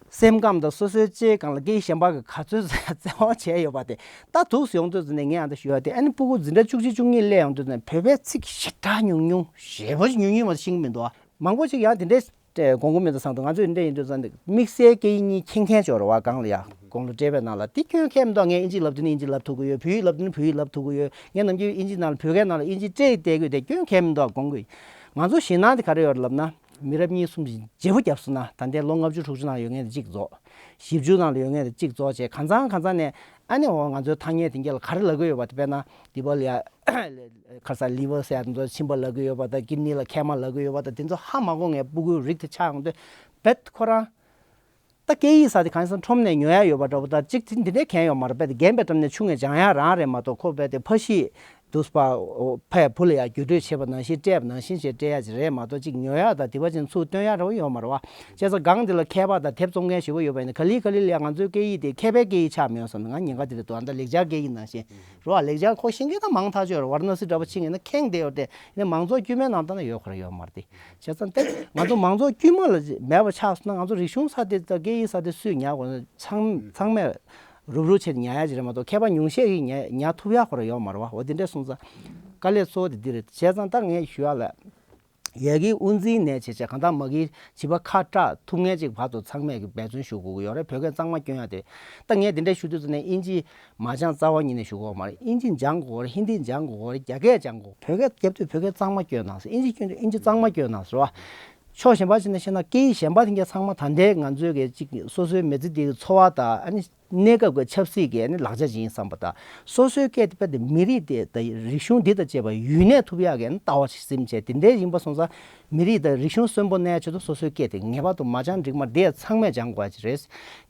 སེམས་ཁམས་དང་སོ་སོའི་ལྕེའི་སྒང་ལ་སྐད་ཡིག་གཞན་པ་གི་ག་ཚོད་བརྩེ་བ་བྱས་ཡོད་པ་དེ་ད་ཐུགས་སུ་ཡོང་དུས་ཙང་ནས་ངས་ཨ་འདྲ་ཞུ་ཡ་དེ། ཨ་ནི་སྤུ་གུ་འཛིན་གྲྭ་བཅུ་གཅིག་བཅུ་གཉིས་སླེབས་ཡོང་དུས་ཙང་བོད་པའི་ཚིག་ཞེ་དྲག་ཉུང་ཉུང་ཞེ་པོ་ཅིག་ཉུང་ཉུང་མ་ཤེས་ཀྱི་མི་འདུག་ཨ། མང་པོ་ཅིག་ཡང་དེ་འདྲའི་དགོངས་ཀྱི་མི་འདུག་བསམ་འདུག་ང་ཚོས་འདི་འདྲ་ཡིན་དུས་ཙང་དམིགས་བསལ་སྐད་ཡིག་གཉིས་མཁྱེན་མཁན་ཅིག་ཡོད་རེད་བ། སྒང་ལ་ཡ་དགུང་ལོ་བགྲེས་པའི་ནང་ལ་དེ་སྐྱོན་གང་ཡང་མི་འདུག་ངས་ཨིན་ཇི་ལབ་དུས་ནི་ཨིན་ཇི་ལབ་ཐུབ་ཀྱི་ཡོད། བོད་ཡིག་ལབ་དུས་ནི་བོད་ཡིག་ལབ་ཐུབ་ཀྱི་ཡོད། ངས་ནམ་རྒྱུན་ཨིན་ཇི་ནང་ལ་བོད་སྐད་ནང་ལ་ཨིན་ཇི་སྤྲད་བསྡད་དགོས་དེ་སྐྱོན་གང་ཡང་མི་འདུག་དགོངས་ཀྱི་ཡོད། ང་ཚོ་ཞེད་སྣང་དེ་ག་རེ་ཡོད་རེད་ལབ་ན་མི་རབས་གཉིས་གསུམ་བརྗེ་པོ་བརྒྱབ་སོང་ན་ད་ལྟའི་ལོ་ལྔ་བཅུ་དྲུག་ཅུ་ནང་ཡོད་མཁན་དེ་གཅིག་རྫོགས། བཞི་བཅུ་ནང་ལ་ཡོད་མཁན་དེ་གཅིག་རྫོགས་བྱས་གང་ཚང་གང་ཚང་ནས་ཨ་ནི་འོ་ང་ཚོའི་ཐ་སྙད་དེ་འགྱེལ་ལ་ག་རེ་ལབ་ཀྱི་ཡོད་པ་དེ་དཔེར་ན་དེ་པ་ལ་ཡ། ཁ་སང་ལི་ཝར་ཟེར་ཡ་དེ་ཚོ་མཆིན་པ་ལབ་ཀྱི་ཡོད་པ་དང་ཀིཌ་ནི་ལ་མཁལ་མ་ལབ་ཀྱི་ཡོད་པ་དང་དེ་ཚོ་ཧ་མ་གོ་ངས་སྤུ་གུའི་རིགས་དེ་ཆགས་ཡོང་དུས་བེད་ཁོ་རང་ད་སྐད་ཡིག་ཟེར་དེ་གང་ཡིན་ཟེར་ན་ཁྲོམ་ནས་ཉོ་ཡ་ཡོད་པ་འདྲ་པོ་དང་གཅིག་དེ་འདི་འདྲའི་གན་ཡོད་མ་རེད། བེད་དེ་རྒན་པའི་འགྲམ་ནས་ཆུང་ངས་སྦྱང་ཡ་རང་རེད་མ་གཏོགས་ཁོ་བེད་དེ་ཕ་གཞིས་དུས་པ་ཕ་ཡ་བུ་ལ་ཡ་བརྒྱུད་སྤྲོད་བྱེད་པ་ནང་བཞིན་སྤྲད་པ་ནང་བཞིན་བྱས་སྤྲད་ཡ་ཅིག་རེད་མ་གཏོགས་གཅིག་ཉོ་ཡ་དང་དེ་པ་ཅན་ཚུར་སྟོན་ཡ་འདྲ་པོ་ཡོད་མ་རེད་བ། བྱས་ཙང་སྒང་འདི་ལ་མཁས་པ་དང་དེབ་རྩོམ་མཁན་ཞེ་པོ་ཡོད་པ་ཡིན་ན་ག་ལེ་ག་ལེ་ལ་ཡ་ང་ཚོའི་སྐད་ཡིག་དེ་མཁས་པའི་སྐད་ཡིག་ཆགས་མི་ཡོང་བསམ་ནས་ང་ཉེན་ཁ་དེ་རེད་འདུག་ཨ་ད་ལེགས་སྦྱར་སྐད་ཡིག་ནང་བཞིན། རོ་ཨ་ལེགས་སྦྱར་ཁོ་ཤེས་མཁན་ད་མང་ཐག་ཆོད་རེད། ཝཱ་ར་ཎ་སི་འདྲ་པོ་ཕྱིན་ཡིན་ན་ཁེངས་བསྡད་ཡོད་དེ་ནས་མང་ཚོགས་དཀྱུས་མའི་ནང་ལྟ་ན་ཡོད་ཁོ་ར་ཡོད་མ་རེད་དེ། བྱས་ཙང་དེ་ང་ཚོ་མང་ཚོགས་དཀྱུས་མ་ལ་མེད་པ་ཆགས་སོང་ན་ང་ཚོ་རིག་གཞུང་ས་དེ་དང་སྐད་ཡིག་ས་དེ་སུས་ཉར་དགོས་ན་ཚང་ཚང་མས་རུབ་རུབ་བྱས་ཏེ་ཉར་ཡ་ཅིག་རེད་མ་གཏོགས་མཁས་པ་ཉུང་ཤས་ཀྱིས་ཉར་ཉར་ཐུབ་ཡ་ཁོ་ར་ཡོད་མ་རེད་བ། འོ་དེ་འདྲས་སོང་ཙང་དཀའ་ལས་གཙོ་བོ་དེ་འདི་རེད། བྱས་ཙང་ད་ངས་ཞུ་ཡ་ལ། ཡ་གིའི་དབུ་འཛིན་ནས་བྱས་བྱས་གང་ལྟར་མ་གིའི་བྱིས་པ་ཁ་གྲག་ཐུབ་མཁན་ཅིག་བར་དུ་ཚང་མས་ཀྱི་འབད་བརྩོན་ཞུ་དགོས་ཀྱི་ཡོད་རེད། བོད་སྐད་གཙང་མ་སྐྱོན་ཡ་དེ། ད་ངས་འདི་འདྲ་ཞུ་དུས་ཙམ་ནས་ཨིན་ཇི་མ་སྦྱང་རྩ་བ་ཉིད་ནས་ཞུ་དགོས་མ་རེད། ཨིན་ཇི་སྦྱང་དགོས་རེད། ཧིན་དི་སྦྱང་དགོས་རེད། རྒྱ་སྐད་སྦྱང་དགོས། བོད་སྐད་རྒྱབ་དུས་བོད་སྐད་གཙང་མ་སྐྱོན་གནང་ཟེར། ཨིན་ཇི་སྐྱོན་དུས་ཨིན་ཇི་གཙང་མ་སྐྱོན་གནང་ཟེར་བ། ཕྱོགས་གཞན་པ་ཞིག་ནས་བཤད་ན་སྐད་ཡིག་གཞན་པ་དེ་འདྲ་ཚང་མ་ད་ལྟའི་ང་ཚོའི་གི་ཅིག་སོ་སོའི་མི་ཚེ་འདིའི་འཚོ་བ་དང་ཨ་ནི། གནས་སྐབས་ཀྱི་ཆབ་སྲིད་ཀྱི་ནི་ལག་ཆ་ཅིག་ཡིན་བསམ་པ་དང་། སོ་སོའི་སྐད་དེ་དཔེ་དེ་མི་རིགས་དེ་དང་རིག་གཞུང་འདི་དང་བཅས་པ་ཡུན་གནས་ཐུབ་ཡག་གི་ནི་ལྟ་བ་ཞིག་ཟིན་བྱས་དེ་འདྲའི་ཡིན་པ་སོང་ཙང་། མི་རིགས་དང་རིག་གཞུང་གསོན་པོ་གནས་ཆེད་དུ་སོ་སོའི་སྐད་དེ་ངེས་པར་དུ་མ་སྦྱང་འགྲིག་མ་རེད། དེ་ཚང་མས་སྦྱང་དགོས་ཡ་ཅིག་རེད།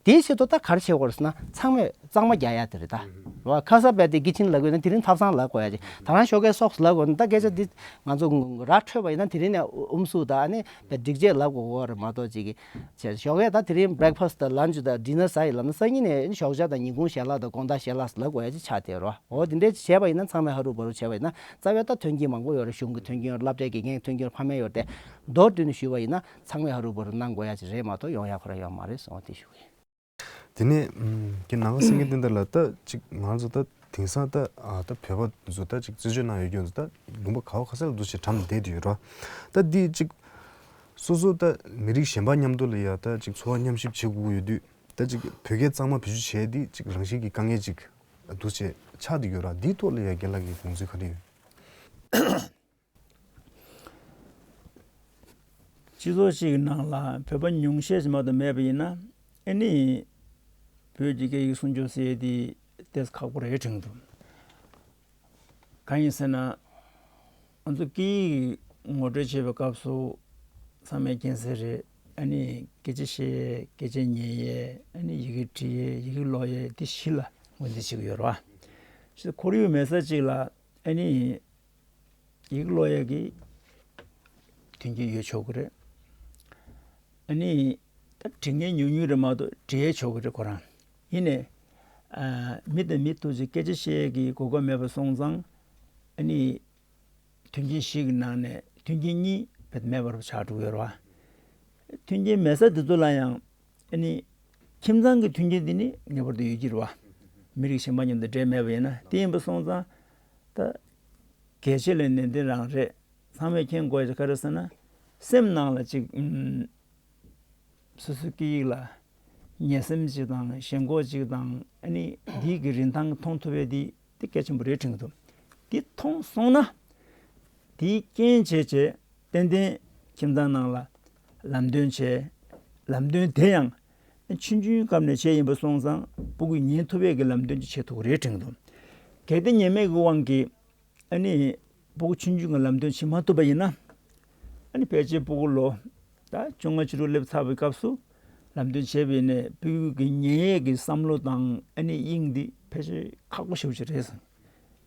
དེའི་ཆེད་དུ་ད་ག་རེ་བྱེད་དགོས་རེད་ཟེར་ན་ཚང་མས་གཙང་མ་རྒྱག་ཡ་དེ་རེད་ད། རེད་བ། ཁ་སང་དཔེ་དེ་དགེ་ཆེ་ལབ་དགོས་ན་དེ་རིང་ཐབ་ཚང་ལབ་དགོས་ཡ་ཅིག་ད་རང་ཞོགས་ཀས་སོགས་ལབ་དགོས་ན་ད་སྐད་ཆ་འདི་ང་ཚོ་ར་འཕྲོད་པ་ཡིན་ན་དེ་རིང་ནས་ཨུམ་སུ་དང་ཨ་ནི་དཔེ་སྒྲིག་ཆས་ལབ་དགོས་ཀྱི་རེད་མ་གཏོགས་ཅིག་བྱས། ཞོགས་ཀས་ད་དེ་རིང་བྷེ་རེག་ཕ་སི་དང་ལན་ཆི་དང་ཌི་ནར་ཟ་ཡི་ལབ་ན་སང་ཉིན་ནས་ཞོགས་ཇ་དང་ཉིན་གུང་ཞལ་ལག་དང་དགོང་དག་ཞལ་ལག་ལབ་དགོས་ཡ་ཅིག་ཆགས་བསྡད་རོ། འོ་དེ་འདྲའི་བྱས་པ་ཡིན་ན་ཚང་མས་ཧ་རུ་བ་རུ་བྱས་པ་ཡིན་ན་རྩ་བའི་ད་མཐུན་རྐྱེན་མང་པོ་ཡོད་རེད། གཞུང་གི་མཐུན་རྐྱེན་ཡོད་རེད། སློབ་གྲྭའི་དགེ་རྒན་མཐུན་རྐྱེན་ཡོད་རེད། ཕ་མས་ཡོད་རེད་དེ། མདོར་བསྡུས་ནས་ཞུས་པ་ཡིན་ན་ཚང་མས་ཧ་རུ་བ་རུ་གནང་དགོས་ཡ་ཅིག་རེད་མ་གཏོགས་ཡོང་ཡ་ཁོ་རང་ཡོད་མ་རེད་སོང་དེ་ཞུ་གི་ཡིན། དེ་ནས་ཨམ་ཀྱི་ནང་པ་སེང་གེ་བསྟན་དར་ལགས། ད་ཅིག་ང་ཚོ་ད་དེང་སང་ད་ཨ་ད་བོད་པ་ཚོ་ད་ཅིག་རྩིས་སྤྱོད་གནང་ཡོད་རྒྱུ་ཚོ་ད་ལུང་པ་ག་བ་ག་ས་ལ་འདུག་བྱས་གྲམ་བསྡད་དུ་ཡོད་ར། ད་འདི་ཅིག་སོ་སོ་ད་མི་རིགས་གཞན་པ་མཉམ་དུ་ལ་ཡ་ད་ཅིག་འཚོ་བ་མཉམ་གཤིབ་བྱེད་དགོས་ཀྱི་ཡོད་དུས་ད་ཅིག་བོད་སྐད་གཙང་མ་བེད་སྤྱོད་བྱས་འདི་ཅིག་རང་བཞིན་གྱི་དཀའ་ངལ་ཅིག་འདུག་བྱས་ཆགས་བསྡད་ཡོད་ར། འདིའི་ཐོག་ལ་ཡ་རྒན་ལགས་ཀྱི་དགོངས་ཚུལ་ག་རེ་ཡོད། སྤྱི་ཚོགས་ཤིག་གི་ནང་ལ་བོད་པ་ཉུང་ཤས་ཤིག་མ་གཏོགས་མེད་པ་ཡིན་ན་ཨེ་ནི་བོད་ཀྱི་སྐད་ཡིག་སྲུང་སྐྱོབ་ཟེར་ཡས་དེ་ཏོག་ཙམ་ཁག་པོ་རེད་དྲན་གྱི་འདུག་གང་ཡིན་ཟེར་ན་ང་ཚོ་སྐད་ཡིག་ངོ་སྤྲོད་བྱེད་པའི་སྐབས་སུ་ཚང་མས་མཁྱེན་གསལ་རེད། ཨ་ནི་སྐད་ཆ་བཤད་ཡས་སྐད་ཆ་ཉན་ཡས་ཨ་ནི་ཡི་གེ་འབྲི་ཡས་ཡི་གེ་ཀློག་ཡས་དེ་བཞི་ལ་ངོས་འཛིན་བྱེད་ཀྱི་ཡོད་རེད་བ། ཁོར་ཡུག་མེད་ས་ཅིག་ལ་ཨ་ནི། ཡིག་ཀློག་ཡས་ཀྱི་མཐུན་རྐྱེན་ཡོད་ཆོག་གི་རེད། ཨ་ནི་ད་འབྲི་མཁན་ཉུང་ཉུང་རེད་མ་གཏོགས་འབྲི་ཡས་ཆོག་གི་རེད་ཁོ་རང་། ཡིན་ནའི་ཨ་མི་དང་མི་ཐུག་ཅིག་སྐད་ཆ་བཤད་ཡས་ཀྱི་གོ་སྐབས་མེད་པ་སོང་ཙང་ཨ་ནི་ མཐུན་རྐྱེན་བཞི་གི་ནང་ནས་མཐུན་རྐྱེན་གཉིས་བེད་མེད་པར་ཆགས་འགྲོ་གི་ཡོད་རེད་བ། མཐུན་རྐྱེན་མེད་ས་དེ་ཚོ་ལ་ཡང་ཨ་ནི་ཁྱིམ་ཚང་གི་མཐུན་རྐྱེན་དེ་ནི་ངེས་པར་དུ་ཡོད་ཀྱི་རེད་བ། མི་རིགས་གཞན་པ་མཉམ་དུ་འདྲེས་མེད་པ་ཡིན་ན། དེ་ཡིན་པ་སོང་ཙང་ད་གལ་ཆེ་ལས་ནན་ཏན་རང་རེད། ཚང་མས་མཁྱེན་དགོས་ཡ་ག་རེ་ཟེར་ན། སེམས་ནང་ལ་ཅིག་ཨུམ། སོ་སོའི་སྐད་ཡིག་ལ་ངེས་སེམས་ཅིག་དང་ཞེན་ཁོག་ཅིག་དང་ཨ་ནི་འདི་གི་རིན་ཐང་མཐོང་ཐུབ་པའི་འདི་འདི་གལ་ཆེན་པོ་རེད་དྲན་གྱི་འདུག་འདི་མཐོང་སོང་ན། དེའི་རྐྱེན་བྱས་བྱས་ཏན་ཏན་ཁྱིམ་ཚང་ནང་ལ་ལམ་སྟོན་བྱས། ལམ་སྟོན་དེ་ཡང་ཆུང་ཆུང་སྐབས་ནས་བྱས་ཡིན་པ་སོང་ཙང་སྤུ་གུས་ཉན་ཐུབ་པའི་གི་ལམ་སྟོན་ཅིག་བྱེད་ཐུབ་ཀྱི་རེད་དྲན་གྱི་འདུག་གལ་ཏེ་ཉན་མེད་ཀྱི་དབང་གིས་ཨ་ནི་སྤུ་གུ་ཆུང་ཆུང་གི་ལམ་སྟོན་བྱེད་མ་ཐུབ་པ་ཡིན་ན། ཨ་ནི་ཕལ་ཆེར་སྤུ་གུ་ལོ་ད་བཅོ་ལྔ་བཅུ་དྲུག་སླེབས་ཚར་བའི་སྐབས་སུ་ལམ་སྟོན་བྱས་པ་ཡིན་ནའི་སྤུ་གུ་གི་ཉན་ཡས་ཀྱི་བསམ་བློ་དང་ཨ་ནི་དབྱིངས་འདི་ཕལ་ཆེར་ཁག་པོ་ཞེ་པོ་ཅིག་རེད་ཟེར།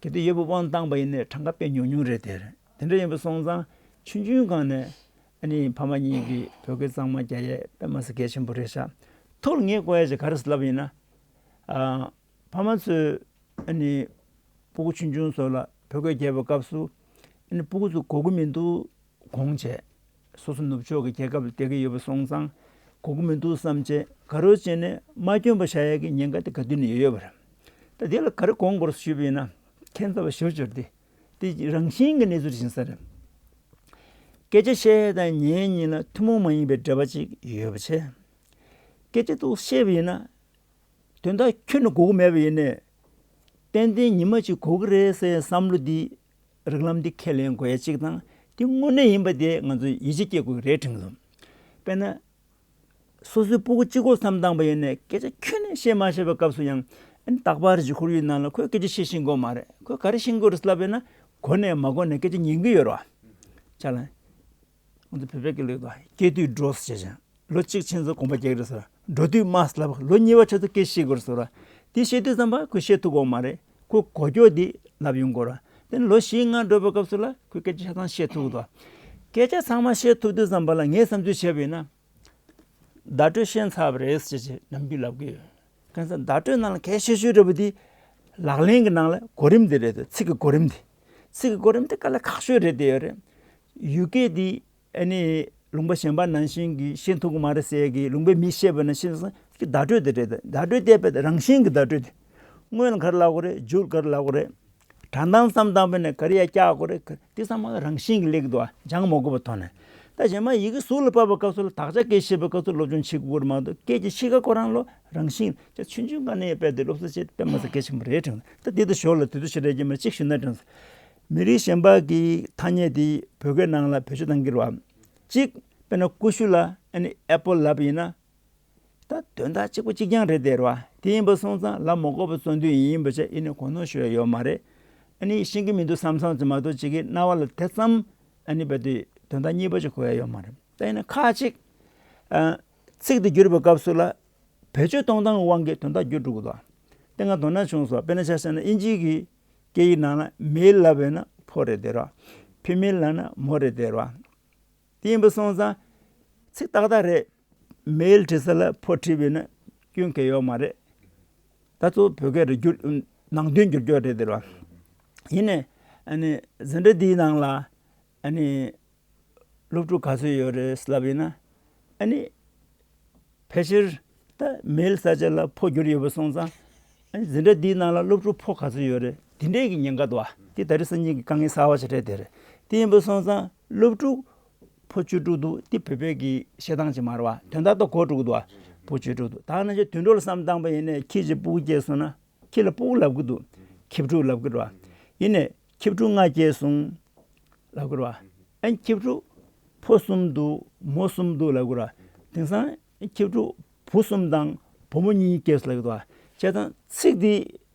གལ་ཏེ་ཡོད་པ་དབང་བཏང་པ་ཡིན་ནའི་གྲངས་ཀ་དཔེ་ཉུང་ཉུང་རེད་དེ། དེ་འདྲ་ཡིན་པ་སོང་ཙང་ཆུང་ཆུང་སྒང་ནས་ཨ་ནི་ཕ་མ་གཉིས་ཀྱིས་བོད་སྐད་གཙང་མ་རྒྱག་ཡས་དཔེ་མ་སྲིད་གལ་ཆེན་པོ་རེད་ཤག་ཐོག་ལ་ངས་གོ་ཡ་ཞིག་ག་རེ་ཟེར་ལབ་ཡིན་ན། ཨ། ཕ་མ་ཚོས་ཨ་ནི་སྤུ་གུ་ཆུང་ཆུང་ཚོ་ལ་བོད་སྐད་རྒྱབ་པའི་སྐབས་སུ་ཨ་ནི་སྤུ་གུ་ཚོ་གོ་གི་མི་འདུག་དགོངས་བྱས། སོ་སོ་ནུབ་ཕྱོགས་ཀྱི་རྒྱལ་ཁབ་ལ་བསྡད་ཀྱི་ཡོད་པ་སོང་ཙང་གོ་གི་མི་འདུག་བསམ་བྱས་ག་རེ་བྱས་ནས་མ་སྐྱོན་པ་བཞག་ཡས་ཀྱི་ཉེན་ཁ་དེ་ག་དུས་ནས་ཡོད་ཡོད་པ་རེད། ད་དེ་ལ་ག་རེ་དགོངས་དགོས་ཞུས་པ་ཡིན་ན། ཁྱད་མཚར་བ་ཞེ་པོ་ཅིག་རེད་དེ། དེ་རང་བཞིན་གྱི་གནས་ཚུལ་ཡིན་ས་རེད། སྐད་ཆ་བཤད་ཡས་དང་ཉན་ཡས་གཉིས་ལ་ཐུན་མོང་མ་ཡིན་པའི་འབྲེལ་བ་ཅིག་ཡོད་པ་བྱས། སྐད་ཆ་ཏོག་བཤད་པ་ཡིན་ན། དོན་དག་ཁྱོན་ནས་གོ་གི་མེད་པ་ཡིན་ནའི། ཏན་ཏན་ཉི་མ་གཅིག་གོ་གི་རེད་ཟེར་བསམ་བློ་འདི་རིགས་ལམ་འདི་ཁས་ལེན་དགོས་ཡ་གཅིག་དང་། འདི་དངོས་གནས་ཡིན་པ་དེ་ང་ཚོས་ཡིད་ཆེས་སྐྱེ་དགོས་ཀྱི་རེད་དྲན་གྱི་འདུག་དཔེར་ན། སོ་སོའི་སྤུ་གུ་གཅིག་པོ་བསམ་བཏང་པ་ཡིན་ནའི་སྐད་ཆ་ཁྱོན་ནས་བཤད་མ་ཤེས་པའི་སྐབས་སུ་ཡང་། ཨ་ནི་རྟག་པར་གྱི་ཁོར་ཡུག་ནང་ལ་ཁོས་སྐད་ཆ་བཤད་ཤེས་ཀྱི་ཡོད་མ་རེད། ཁོས་ག་རེ་ཤེས་ཀྱི་ཡོད་རེད་ལབ་པ་ཡིན་ན། གོ་ནས་མ་གོ་ནས་སྐད་ཆ་ཉན་གྱི་ཡོད་རེད་བ། ཅ་ལག་ང་ཚོ་བོད་པའི་སྐད་ལུགས་དང་སྐྱེས་དུས་འགྲོ་ཟེར་བྱས་ཀྱང་། ལོ་གཅིག་ཕྱིན་ཚེ་གོམ་པ་རྒྱག་རེད་ཟེར། འགྲོ་དུས་མ་ཟེར་ལབ། ལོ་གཉིས་པ་ཆགས་ཚེ་སྐད་ཤེས་དགོས་རེད་ཟེར། དེ་བཤད་དུས་ཙམ་པ་ཁོས་བཤད་ཐུབ་ཀྱི་ཡོད་མ་རེད། ཁོས་གོ་རྒྱུ་དེ་ལབ་ཡོང་དགོས་རེད། དེ་ནས་ལོ་བཞི་ལྔ་འགྲོ་བའི་སྐབས་སུ་ལ་ཁོས་སྐད་ཆ་ཆ་ཚང་བཤད་ཐུབ་ཀྱི་འདུག་སྐད་ཆ་ཚང་མ་བཤད་ཐུབ་དུས་ཙམ་པ་ལ་ངས་བསམ་ཚུལ་བྱས་པ་ཡིན་ན། བརྡ་སྤྲོད་ཤེས་ཚར་བ་རེད་ཟེར་བྱས་ནམ་རྒྱུན་ལབ་ཀྱི་ཡོད། གང་ཟེར་བརྡ་སྤྲོད་ནང་ལ་གལ་ཆེ་ཤོས་རེད་པ་དེ། ལག་ལེན་གྱི་ནང་ལ་གོ་རིམ་དེ་རེད་དོ། ཚིག་གི་གོ་རིམ་དེ། ཚིག་གི་གོ་རིམ་དེ་དཀའ་ལས་ཁག་ཤོས་རེད་དེ་ཡོད་རེད། ཡུལ་སྐད་དེ་ཨ་ནི་ལུང་པ་གཞན་པ་ནང་བཞིན་གྱི་ཤེས་ཐུབ་ཀྱི་མ་རེད་ཟེར་གྱི། ལུང་པའི་མིས་བཤད་པ་ནང་བཞིན་གྱི་བརྡ་སྤྲོད་དེ་རེད་དོ། བརྡ་སྤྲོད་དེ་དཔེ་རང་བཞིན་གྱི་བརྡ་སྤྲོད་དེ། སྔོན་ལ་ག་རེ་ལབ་དགོས་རེད། མཇུག་ལ་ག་རེ་ལབ་དགོས་རེད། དྲང་གཏམ་བསམ་བཏང་པ་ཡིན་ན་ག་རེ་ཡ་བཀྱག་དགོས་རེད། ག་དེ་ཚང་མ་རང་བཞིན་གྱིས་སླེབས་ཀྱི་འདུག་བ། སྦྱང་མ་དགོས་པའི་ཐོག་ནས། ད་གཞན་མ་ཡི་གེ་ཟུར་ལ་ཕབ་པའི་སྐབས་སུ་ལ་དག་ཆ་སྐད་བཤད་པའི་སྐབས་སུ་སློབ་སྦྱོང་བྱེད་དགོས་རེད་མ་གཏོགས། སྐད་ཀྱི་གཤིས་ཀ་ཁོ་རང་ལོ་རང་བཞིན་ཅིག་ཆུང་ཆུང་སྒང་ནས་དཔེ་དེ་སློབ་གསོ་བྱེད་དཔེ་མ་ཚད་གལ་ཆེན་པོ་རེད་དྲན། ད་དེ་དང་ཞོར་ལ་དེ་ཚོ་ཞེ་དྲག་གི་མ་གཅིག་ཞུ་ན་དྲན། མི་རིགས་གཞན་པ་གི་ཐ་སྙད་དེ་བོད་སྐད་ནང་ལ་བེད་སྤྱོད་གཏང་གི་རེད་བ། གཅིག་དཔེར་ན་ཀུ་ཤུ་ལ་ཨ་ནི་ཨེ་པོལ་ལབ་པ་ཡིན་ན། ད་དོན་དག་གཅིག་པ་གཅིག་རྐྱང་རེད་དེ་རེད་བ། དེ་ཡིན་པ་སོང་ཙང་ལབ་མ་དགོས་པ་བརྩོན་འདུན་ཡིན་པ་བྱས། ཡིན་ནའི་གོ་ནོར་ཞུ་ཡ་ཡོད་མ་རེད། ཨ་ནི་ཤེས་ཀྱི་མི་འདུག་བསམ་བསམ་ཅིག་མ་གཏོགས་ཅིག་གི་རྣ་བ་ལ་དེ་ཙམ་ཨ་ནི་བས་དེ་དོན་དག་གཉིས་པ་ཅིག་གོ་ཡ་ཡོད་མ་རེད། ད་ཡིན་ན་ཁག་ཅིག་ཨ་ཚིག་དེ་བསྒྱུར་བའི་སྐབས་སུ་ལ་བེད་སྤྱོད་གཏོང་སྟངས་ཀྱི་དབང་གིས་དོན་དག་འགྱུར་འགྲོ་གི་འདུག་དེ་སྔ་དོ་སྣང་བྱུང་སོང་། དཔེར་ན་ཆ་བཞག་ན་དབྱིན་ཇིའི་གི་སྐད་ཡིག་ནང་ལ་མེལ་ལབ་པས་ན་ཕོ་རེད་དེ་རེད་བ། ཕི་མེལ་ལབ་ན་མོ་རེད་དེ་རེད་བ། དེ་ཡིན་པ་སོང་ཙང་ཚིག་ཏག་ཏག་རེད། མེལ་བྲིས་ས་ལ་ཕོ་བྲིས་པས་ན་སྐྱོན་གང་ཡང་ཡོད་མ་རེད། ད་གཙོ་བོ་བོད་སྐད་རེད། བསྒྱུར་ནང་དོན་བསྒྱུར་བཅོས་རེད་དེ་རེད་བ། ཡིན་ནའི་ཨ་ནི་འཛིན་གྲྭ་འདིའི་ནང་ལ་ཨ་ནི་སློབ་ཕྲུག་ག་ཚོད་ཡོད་རེད་ལབ་ཡིན་ན། ཨ་ནི་ཕལ་ཆེར་ད་མེལ་ས་ཆ་ལ་ཕོ་བསྒྱུར་ཡོད་པ་སོང་ཙང་། ཨ་ནི་འཛིན་གྲྭ་འདིའི་ནང་ལ་སློབ་ཕྲུག་ཕོ་ག་ཚོད་ཡོད་རེད། དེ་འདྲའི་གི་ཉེན་ཁ་འདུག་བ། དེ་ད་རེས་སང་ཉིན་གྱི་དཀའ་ངལ་གསར་བ་ཞིག་རེད་དེ་རེད། དེ་ཡིན་པ་སོང་ཙང་སློབ་ཕྲུག་ཕོ་བཅུ་དྲུག་འདུག་དེ་བོད་པའི་གི་བཤད་སྟངས་ཅིག་མ་རེད་བ། དོན་དག་ད་གོ་འགྲོ་གི་འདུག་བ། ཕོ་བཅུ་དྲུག་འདུག་ད་ནང་བཞིན་དུད་འགྲོ་ལ་བསམ་བཏང་པ་ཡིན་ནའི་ཁྱི་གཅིག་སྤུ་གུ་སྐྱེས་སོང་ན། ཁྱི་ལ་སྤུ་གུ་ལབ་གི་འདུག་ཁྱི་ཕྲུག་ལབ་གི་རེད་བ། ཡིན་ནའི་ཁྱི་ཕྲུག་ལྔ་སྐྱེས་སོང་ལབ་གི་རེད་བ། ཨ་ནི་ཁྱི་ཕྲུག་ཕོ་གསུམ་འདུག་མོ་གསུམ་འདུག་ལབ་གི་རེད་བ། དེང་སང་ཁྱི་ཕྲུག་བུ་གསུམ་དང་བུ་མོ་གཉིས་སྐྱེས་སོང་ལབ་གི་འདུག་བ། བྱས་ཙང་ཚིག་འདི་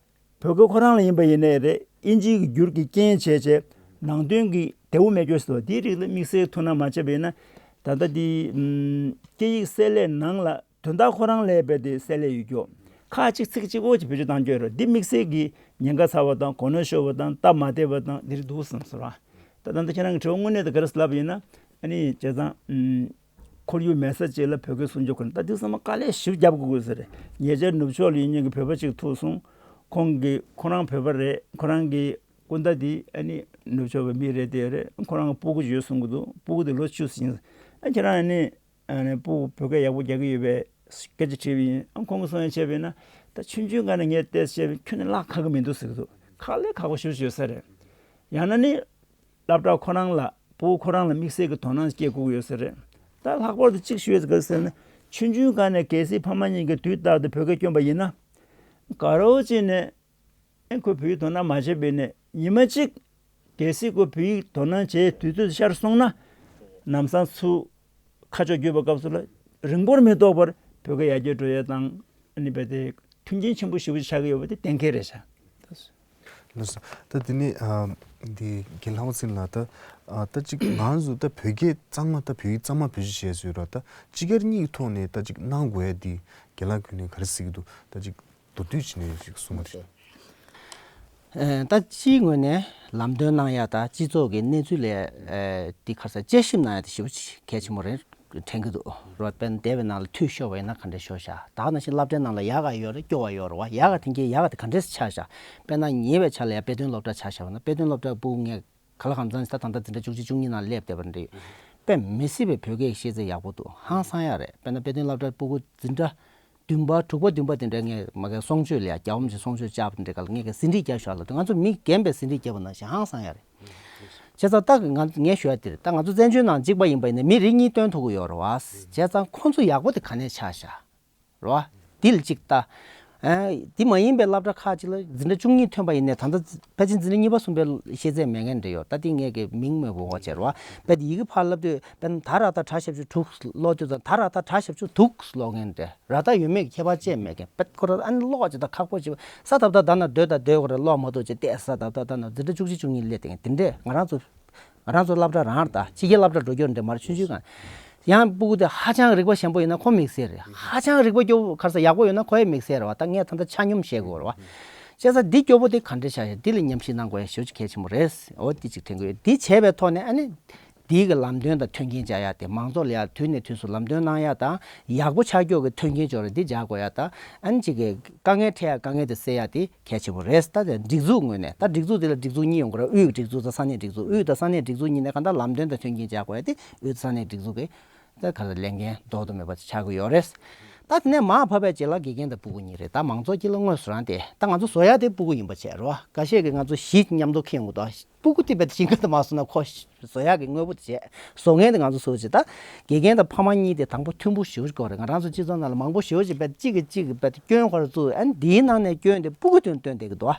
བོད་སྐད་ཁོ་རང་ལ་ཡིན་པ་ཡིན་ནའི་རེད། དབྱིན་ཇིའི་གི་འགྱུར་གྱི་རྐྱེན་བྱས་བྱས་ནང་དོན་གྱི་བདེ་བོ་མེད་རྒྱུ་ཞིག་འདུག་དེའི་རིགས་ལ་དམིགས་བསལ་ཐུགས་སྣང་མ་བྱས་པ་ཡིན་ན། ད་ལྟ་འདི་ཨམ་སྐད་ཡིག་གསལ་ལེ་ནང་ལ་དོན་དག་ཁོ་རང་ལས་རྦད་དེ་གསལ་ལེ་ཡོད་རྒྱུ། ཁ་ཅིག་ཚིག་གཅིག་པོ་ཅིག་བེད་སྤྱོད་བཏང་རྒྱུ་ཡོད་རེད། འདི་དམིགས་བསལ་གྱི་ཉེན་ཁ་ཚ་བ་དང་། གོ་ནོར་ཤོར་བ་དང་། སྟབས་མ་བདེ་བ་དང་འདིར་འདུག་བསམ་སོང་ར། ད་ད་ལྟ་ཁྱེད་རང་གི་དྲི་བ་དངོས་གནས་དེ་ག་རེ་ལབ་ཡིན་ན། ཨ་ནི་བྱས་ཙང་ཨམ་ཁོར་ཡུག་མེད་ས་ཅིག་ལ་བོད་སྐད་གསུང་རྒྱུ་ཁོ་ན། ད་འདི་ཚང་མ་དཀའ་ལས་ཞེ་པོ་རྒྱབ་དགོས་དགོས་ས་རེད། ཉེ་ཆར་ནུབ་ཕྱོགས་ལ་ཡིན་མཁན་གྱི་བོད་པ་ཅིག་ཐུག་སོང་། ཁོང་གི་ཁོ་རང་བོད་པ་རེད། ཁོ་རང་གི་སྐུ་ཟླ་འདི་ཨ་ནི་ ནུབ་ཕྱོགས་པའི་མི་རེད་དེ་རེད། ཁོ་རང་གི་སྤུ་གུ་ཡོད་གསུང་གི་འདུག་སྤུ་གུ་དེ་ལོ་བཅུ་ཟིན། ཨ་ཁྱེད་རང་ནི་ཨ་ནི་སྤུ་གུ་བོད་སྐད་ཡག་པོ་རྒྱག་གི་ཡོད་པས་སྐད་ཆ་དྲིས་པ་ཡིན། ཨ་ཁོང་གིས་གསུང་ཡ་བྱས་པ་ཡིན་ན། ད་ཆུང་ཆུང་སྒང་ནས་ངས་བལྟས་བྱས་པ་ཡིན། ཁྱོན་ནས་བརླག་ཁག་གི་མི་འདུག་ཟེར་གི་འདུག་ཁག་ལས་ཁག་པོ་ཞེ་པོ་ཅིག་ཡོད་ས་རེད། ཡང་ན་ནི་སློབ་གྲྭ་ཁོ་རང་ལ་སྤུ་གུ་ཁོ་རང་ལ་དམིགས་བསལ་གྱི་དོ་སྣང་སྐྱེ་དགོས་ཀྱི་ཡོད་ས་རེད། ད་ལྷག་པར་དུ་གཅིག་ཞུ་ཡས་ག་རེ་ཟེར་ན། ཆུང་ཆུང་སྒང་ནས་གལ་སྲིད་ཕ་མ་གཉིས་ཀྱིས་དུས་རྟག་ཏུ་བོད་སྐད་སྐྱོན་པ་ཡིན་ན། དགའ་རོགས་བྱས་ནས་ཨེ་ཁོས་བོད་ཡིག་དོ་སྣང་མ་བྱས་པ་ཡིན་ན། ཉི་མ་གཅིག་གལ་སྲིད་ཁོ་བོད་ཡིག་དོ་སྣང་བྱེད་དུས་ཚོད་ཤར་སོང་ན། ལམ་སང་ཚུར་ཁ་ཕྱོགས་བསྒྱུར་བའི་སྐབས་སུ་ལ་རིང་པོར་མི་ཐོགས་པར་བོད་སྐད་ཡར་རྒྱས་འགྲོ་ཡས་དང་། ཨ་ནི་རྦད་དེ་མཐུན་རྐྱེན་ཆེན་པོ་ཞེ་པོ་ཅིག་ཆགས་ཀྱི་ཡོད་པ་དེ་གཏན་འཁེལ་རེད་ཤག་ལགས་སོ། ད་དེ་ནས་ཨ་འདི་རྒན་ལྷ་པ་ཚེ་རིང་ལགས། ད་ཨ་ད་ཅིག་ང་ཚོ་ད་བོད་སྐད་གཙང་མ། ད་བོད་ཡིག་གཙང་མ་བེད་སྤྱོད་བྱས་སྲོལ་ཡོད་ར། ད་སྤྱི་སྒེར་གཉིས་ཀྱི་ཐོག་ནས་ད་ཅིག་གནང་དགོས་ཡ་འདི་རྒན་ལགས་ཁྱོད་ནས་ག་རེ་གཟིགས་ཀྱི་འདུག་ད་ཅིག་མདོར་བསྡུས་བྱས་ནས་ཅིག་གསུང་བ་རེད། ཨེ་ད་སྤྱིའི་ངོས་ནས་ལམ་སྟོན་གནང་ཡ་དང་སྤྱི་ཚོགས་ཀྱི་གནས་ཚུལ་ལ་ཨེ་འདི་ག་རེ་ཟེར། དཔྱད་ཞིབ་གནང་ཡ་དེ་ཞེ་པོ་ཅིག་གལ་ཆེན་པོ་རེད་དྲན་གྱི་འདུག་རོ། དཔེར་ན་འདས་པའི་ནང་ལ་འཐུས་ཤོར་བ་ཡིན་ན་ག་འདྲས་ཤོར་ཤག་ད་ག་ནང་བཞིན་སློབ་གྲྭའི་ནང་ལ་ཡག་ག་ཡོད་རེད། སྐྱོ་བ་ཡོད་རེད་བ། ཡག་ག་དེང་གི་ཡག་ག་དེ་ག་འདྲས་ཆགས་ཤག་དཔེར་ན་ཉེ་བའི་ཆར་ལ་ཡ་དཔེ་སྟོན་སློབ་གྲྭ་ཆ་བཞག་པ་ན། དཔེ་སྟོན་སློབ་གྲྭའི་སྤུ་གུ་ངས་ག་ལ་གང་འཚམ་ཞིག་ད་ད་ལྟ་འཛིན་གྲྭ་བཅུ་གཅིག་བཅུ་གཉིས་ནང་སླེབས་བསྡད་པ་འདྲ། དཔེ་མི་སྲིད་པའི་བོད་སྐད་ཤེས་ཚད་ཡག་པོ་འདུག་ཧང་སང་ཡ་རེད། དཔེར་ན་དཔེ་སྟོན་སློབ་གྲྭའི་སྤུ་གུ་འཛིན་གྲྭ་བདུན་པ་དྲུག་པ་བདུན་པ་དེ་འདྲ་ངས་མ་གི་གསུང་ཆོས་ལ་ཡ་རྒྱ་འོམ་ཞིག་གསུང་ཆོས་བཅར་བ་དེ་འདྲའི་སྐབས་ལ་ངས་གི་ཟིན་བྲིས་བརྒྱབ་ཞོར་ལ། ང་ཚོ་མི་རྒན་པའི་ཟིན་བྲིས་བརྒྱབ་པ་ནང་བཞིན་ཧང་སང་ཡ་རེད། བྱས་ཙང་ད་ང་ངས་ཞུ་ཡ་དེ་རེད། ད་ང་ཚོ་བཙན་བྱོལ་ནང་གཅིག་པ་ཡིན་པ་ཡིན་ན་མི་རེ་གཉིས་སྟོན་ཐུབ་ཀྱི་ཡོད་རེད་བ། བྱས་ཙང་ཁོང་ཚོ་ཡག་པོ་དེ་ག་ནས་ཆགས་ཤག་རེད་བ། འདི་ལ་གཅིག་ལྟ། ཨ་འདི་མ་ཡིན་པའི་སློབ་གྲྭ་ཁག་ཅིག་ལ་འཛིན་གྲྭ་བཅུ་གཉིས་ཐོན་པ་ཡིན་ནའི་ད་ལྟ་ཕལ་ཆེར་འཛིན་གྲྭ་གཉིས་པ་གསུམ་པའི་ཤེས་ཚད་མེད་མཁན་འདྲ་ཡོད། ད་འདི་ངས་ཀྱི་མིང་མི་འབོད་པ་བྱས་རེད་བ། དཔེ་དེ་ཡི་གེ་ཕར་བསླབ་དུས་དཔེར་ན་ད་ར་ད་དྲ་ཞབས་ཞུ་དྲུག་ཀློག་དུས་ཙང་ད་ར་ད་དྲ་ཞབས་ཞུ་དྲུག་ཀློག་མཁན་འདྲ། ར་ད་ཡོད་མེད་ཀྱི་ཁྱད་པར་ཅི་མེད་མཁན། དཔེ་ཁོ་ར་ཨ་ནི་ཀློག་ཅིག་ད་ཁག་པོ་ཅིག་ས་ད་ད་ད་ན་སྡོད་ད་སྡོད་ཁོ་ར་ཀློག་མ་ཐུབ་ཅིག་བལྟས། ས་ད་ད་ད་ན་འཛིན་གྲྭ་བཅུ་གཅིག་བཅུ་གཉིས་སླེབས་བསྡད་མཁན་དེ་འདྲས། ང་རང་ཚོ་ང་རང་ཚོ་སློབ་གྲྭ་རང་རེད། ད་ཕྱི་རྒྱལ་སློབ་གྲྭ་འགྲོ་རྒྱུ་འདྲ་མ་རེད། ཆུང་ཆུང་སྒང་། ཡང་སྤུ་གུ་དེ་ཧ་ཅང་རིག་པ་ཞན་པོ་ཡིན་ན་ཁོ་དམིགས་བསལ་རེད། ཧ་ཅང་རིག་པ་སྐྱོ་བོ་ག་རེ་ཟེར་ཡག་པོ་ཡོད་ན་ཁོ་ཡང་དམིགས་བསལ་རེད་བ། ད་ངས་ད་ལྟ་ཆ་སྙོམས་བཤད་དགོས་རེད་བ། བྱས་ཙང་འདི་སྐྱོ་པོ་དེ་ག་འདྲས་ཆགས་ཤག་འདི་ལ་ཉམས་ཞིབ་གནང་དགོས་ཡ་ཞེ་པོ་ཅིག་གལ་ཆེན་པོ་རེད། འོ་འདི་ཅིག་དྲན་གི་ཡོད། འདི་བྱས་པའི་ཐོག་ནས་ཨ་ནི་འདིའི་གི་ལམ་སྟོན་དང་མཐུན་རྐྱེན་སྦྱར་ཡ་དེ་མང་ཚོགས་ལ་ཡ་དུས་ནས་དུས་སུ་ལམ་སྟོན་གནང་ཡ་དང་། ཡག་པོ་ཆགས་ཀྱོག་གི་མཐུན་རྐྱེན་སྦྱོར་རེ་འདི་སྦྱར་དགོས་ཡ་དང་། ཨ་ནི་ཅིག་གི་དཀའ་ངལ་འཕྲད་ཡ་དཀའ་ངལ་དེ་སེལ་ཡ་དེ་གལ་ཆེན་པོ་རེད། ད་དེ་སྒྲིག་འཛུགས་ངོས་ནས། ད་སྒྲིག་འཛུགས་དེ་ལ་སྒྲིག་འཛུགས་གཉིས་ཡོང་གི་རེད། དབུས་ཀྱི་སྒྲིག་འཛུགས་དང་ས་གནས་སྒྲིག་འཛུགས། དབུས་དང་ས་གནས་སྒྲིག་འཛུགས་གཉིས་ནས་གང་ལྟར་ལམ་སྟོན་དང་མཐུན་རྐྱེན་སྦྱར་དགོས་ཡ་དེ་དབུས་དང་ས་གནས་སྒྲིག་འཛུགས་ཀྱི་ད་ག་ལ་ལས་འགན་ལྡོག་ཏུ་མེད་པ་ཆགས་ཀྱི་ཡོད་རེད། ད་དེ་ནས་མར་བབས་པའི་རྗེས་ལ་དགེ་རྒན་དང་སྤུ་གུ་གཉིས་རེད། ད་མང་ཚོགས་དཀྱིལ་ལ་དངོས་སུ་རང་དེ་ད་ང་ཚོ་བཟོ་ཡ་དེ་སྤུ་གུ་ཡིན་པ་བྱས་རེད་བ། འགའ་ཤས་ཀྱིས་ང་ཚོ་གཞི་མཉམ་དུ་འཁྱེར་ཡོང་གི་འདུག་སྤུ་གུ་དེ་བས་ཞིང་ཁ་དུ་མ་སོང་ན་ཁོ་བཟོ་ཡག་གི་དངོས་པོ་དེ་བྱས། བཟོ་མཁན་དེ་ང་ཚོ་བཟོ་བྱེད། ད་དགེ་རྒན་དང་ཕ་མ་གཉིས་དེ་དང་པོ་མཐུན་པོ་ཞེ་པོ་ཅིག་དགོས་རེད། ང་རང་ཚོ་སྤྱི་ཚོགས་ནང་ལ་མང་པོ་ཞེ་པོ་ཅིག་བས་གཅིག་གིས་གཅིག་གི་བས་སྐྱོན་ཁོ་ར་བཙུགས། ཨ་ནི་དེའི་ནང་ནས་སྐྱོན་དེ་སྤུ་གུ་དོན་སྟོན་བསྡད་ཀྱི་འདུག་ཨ།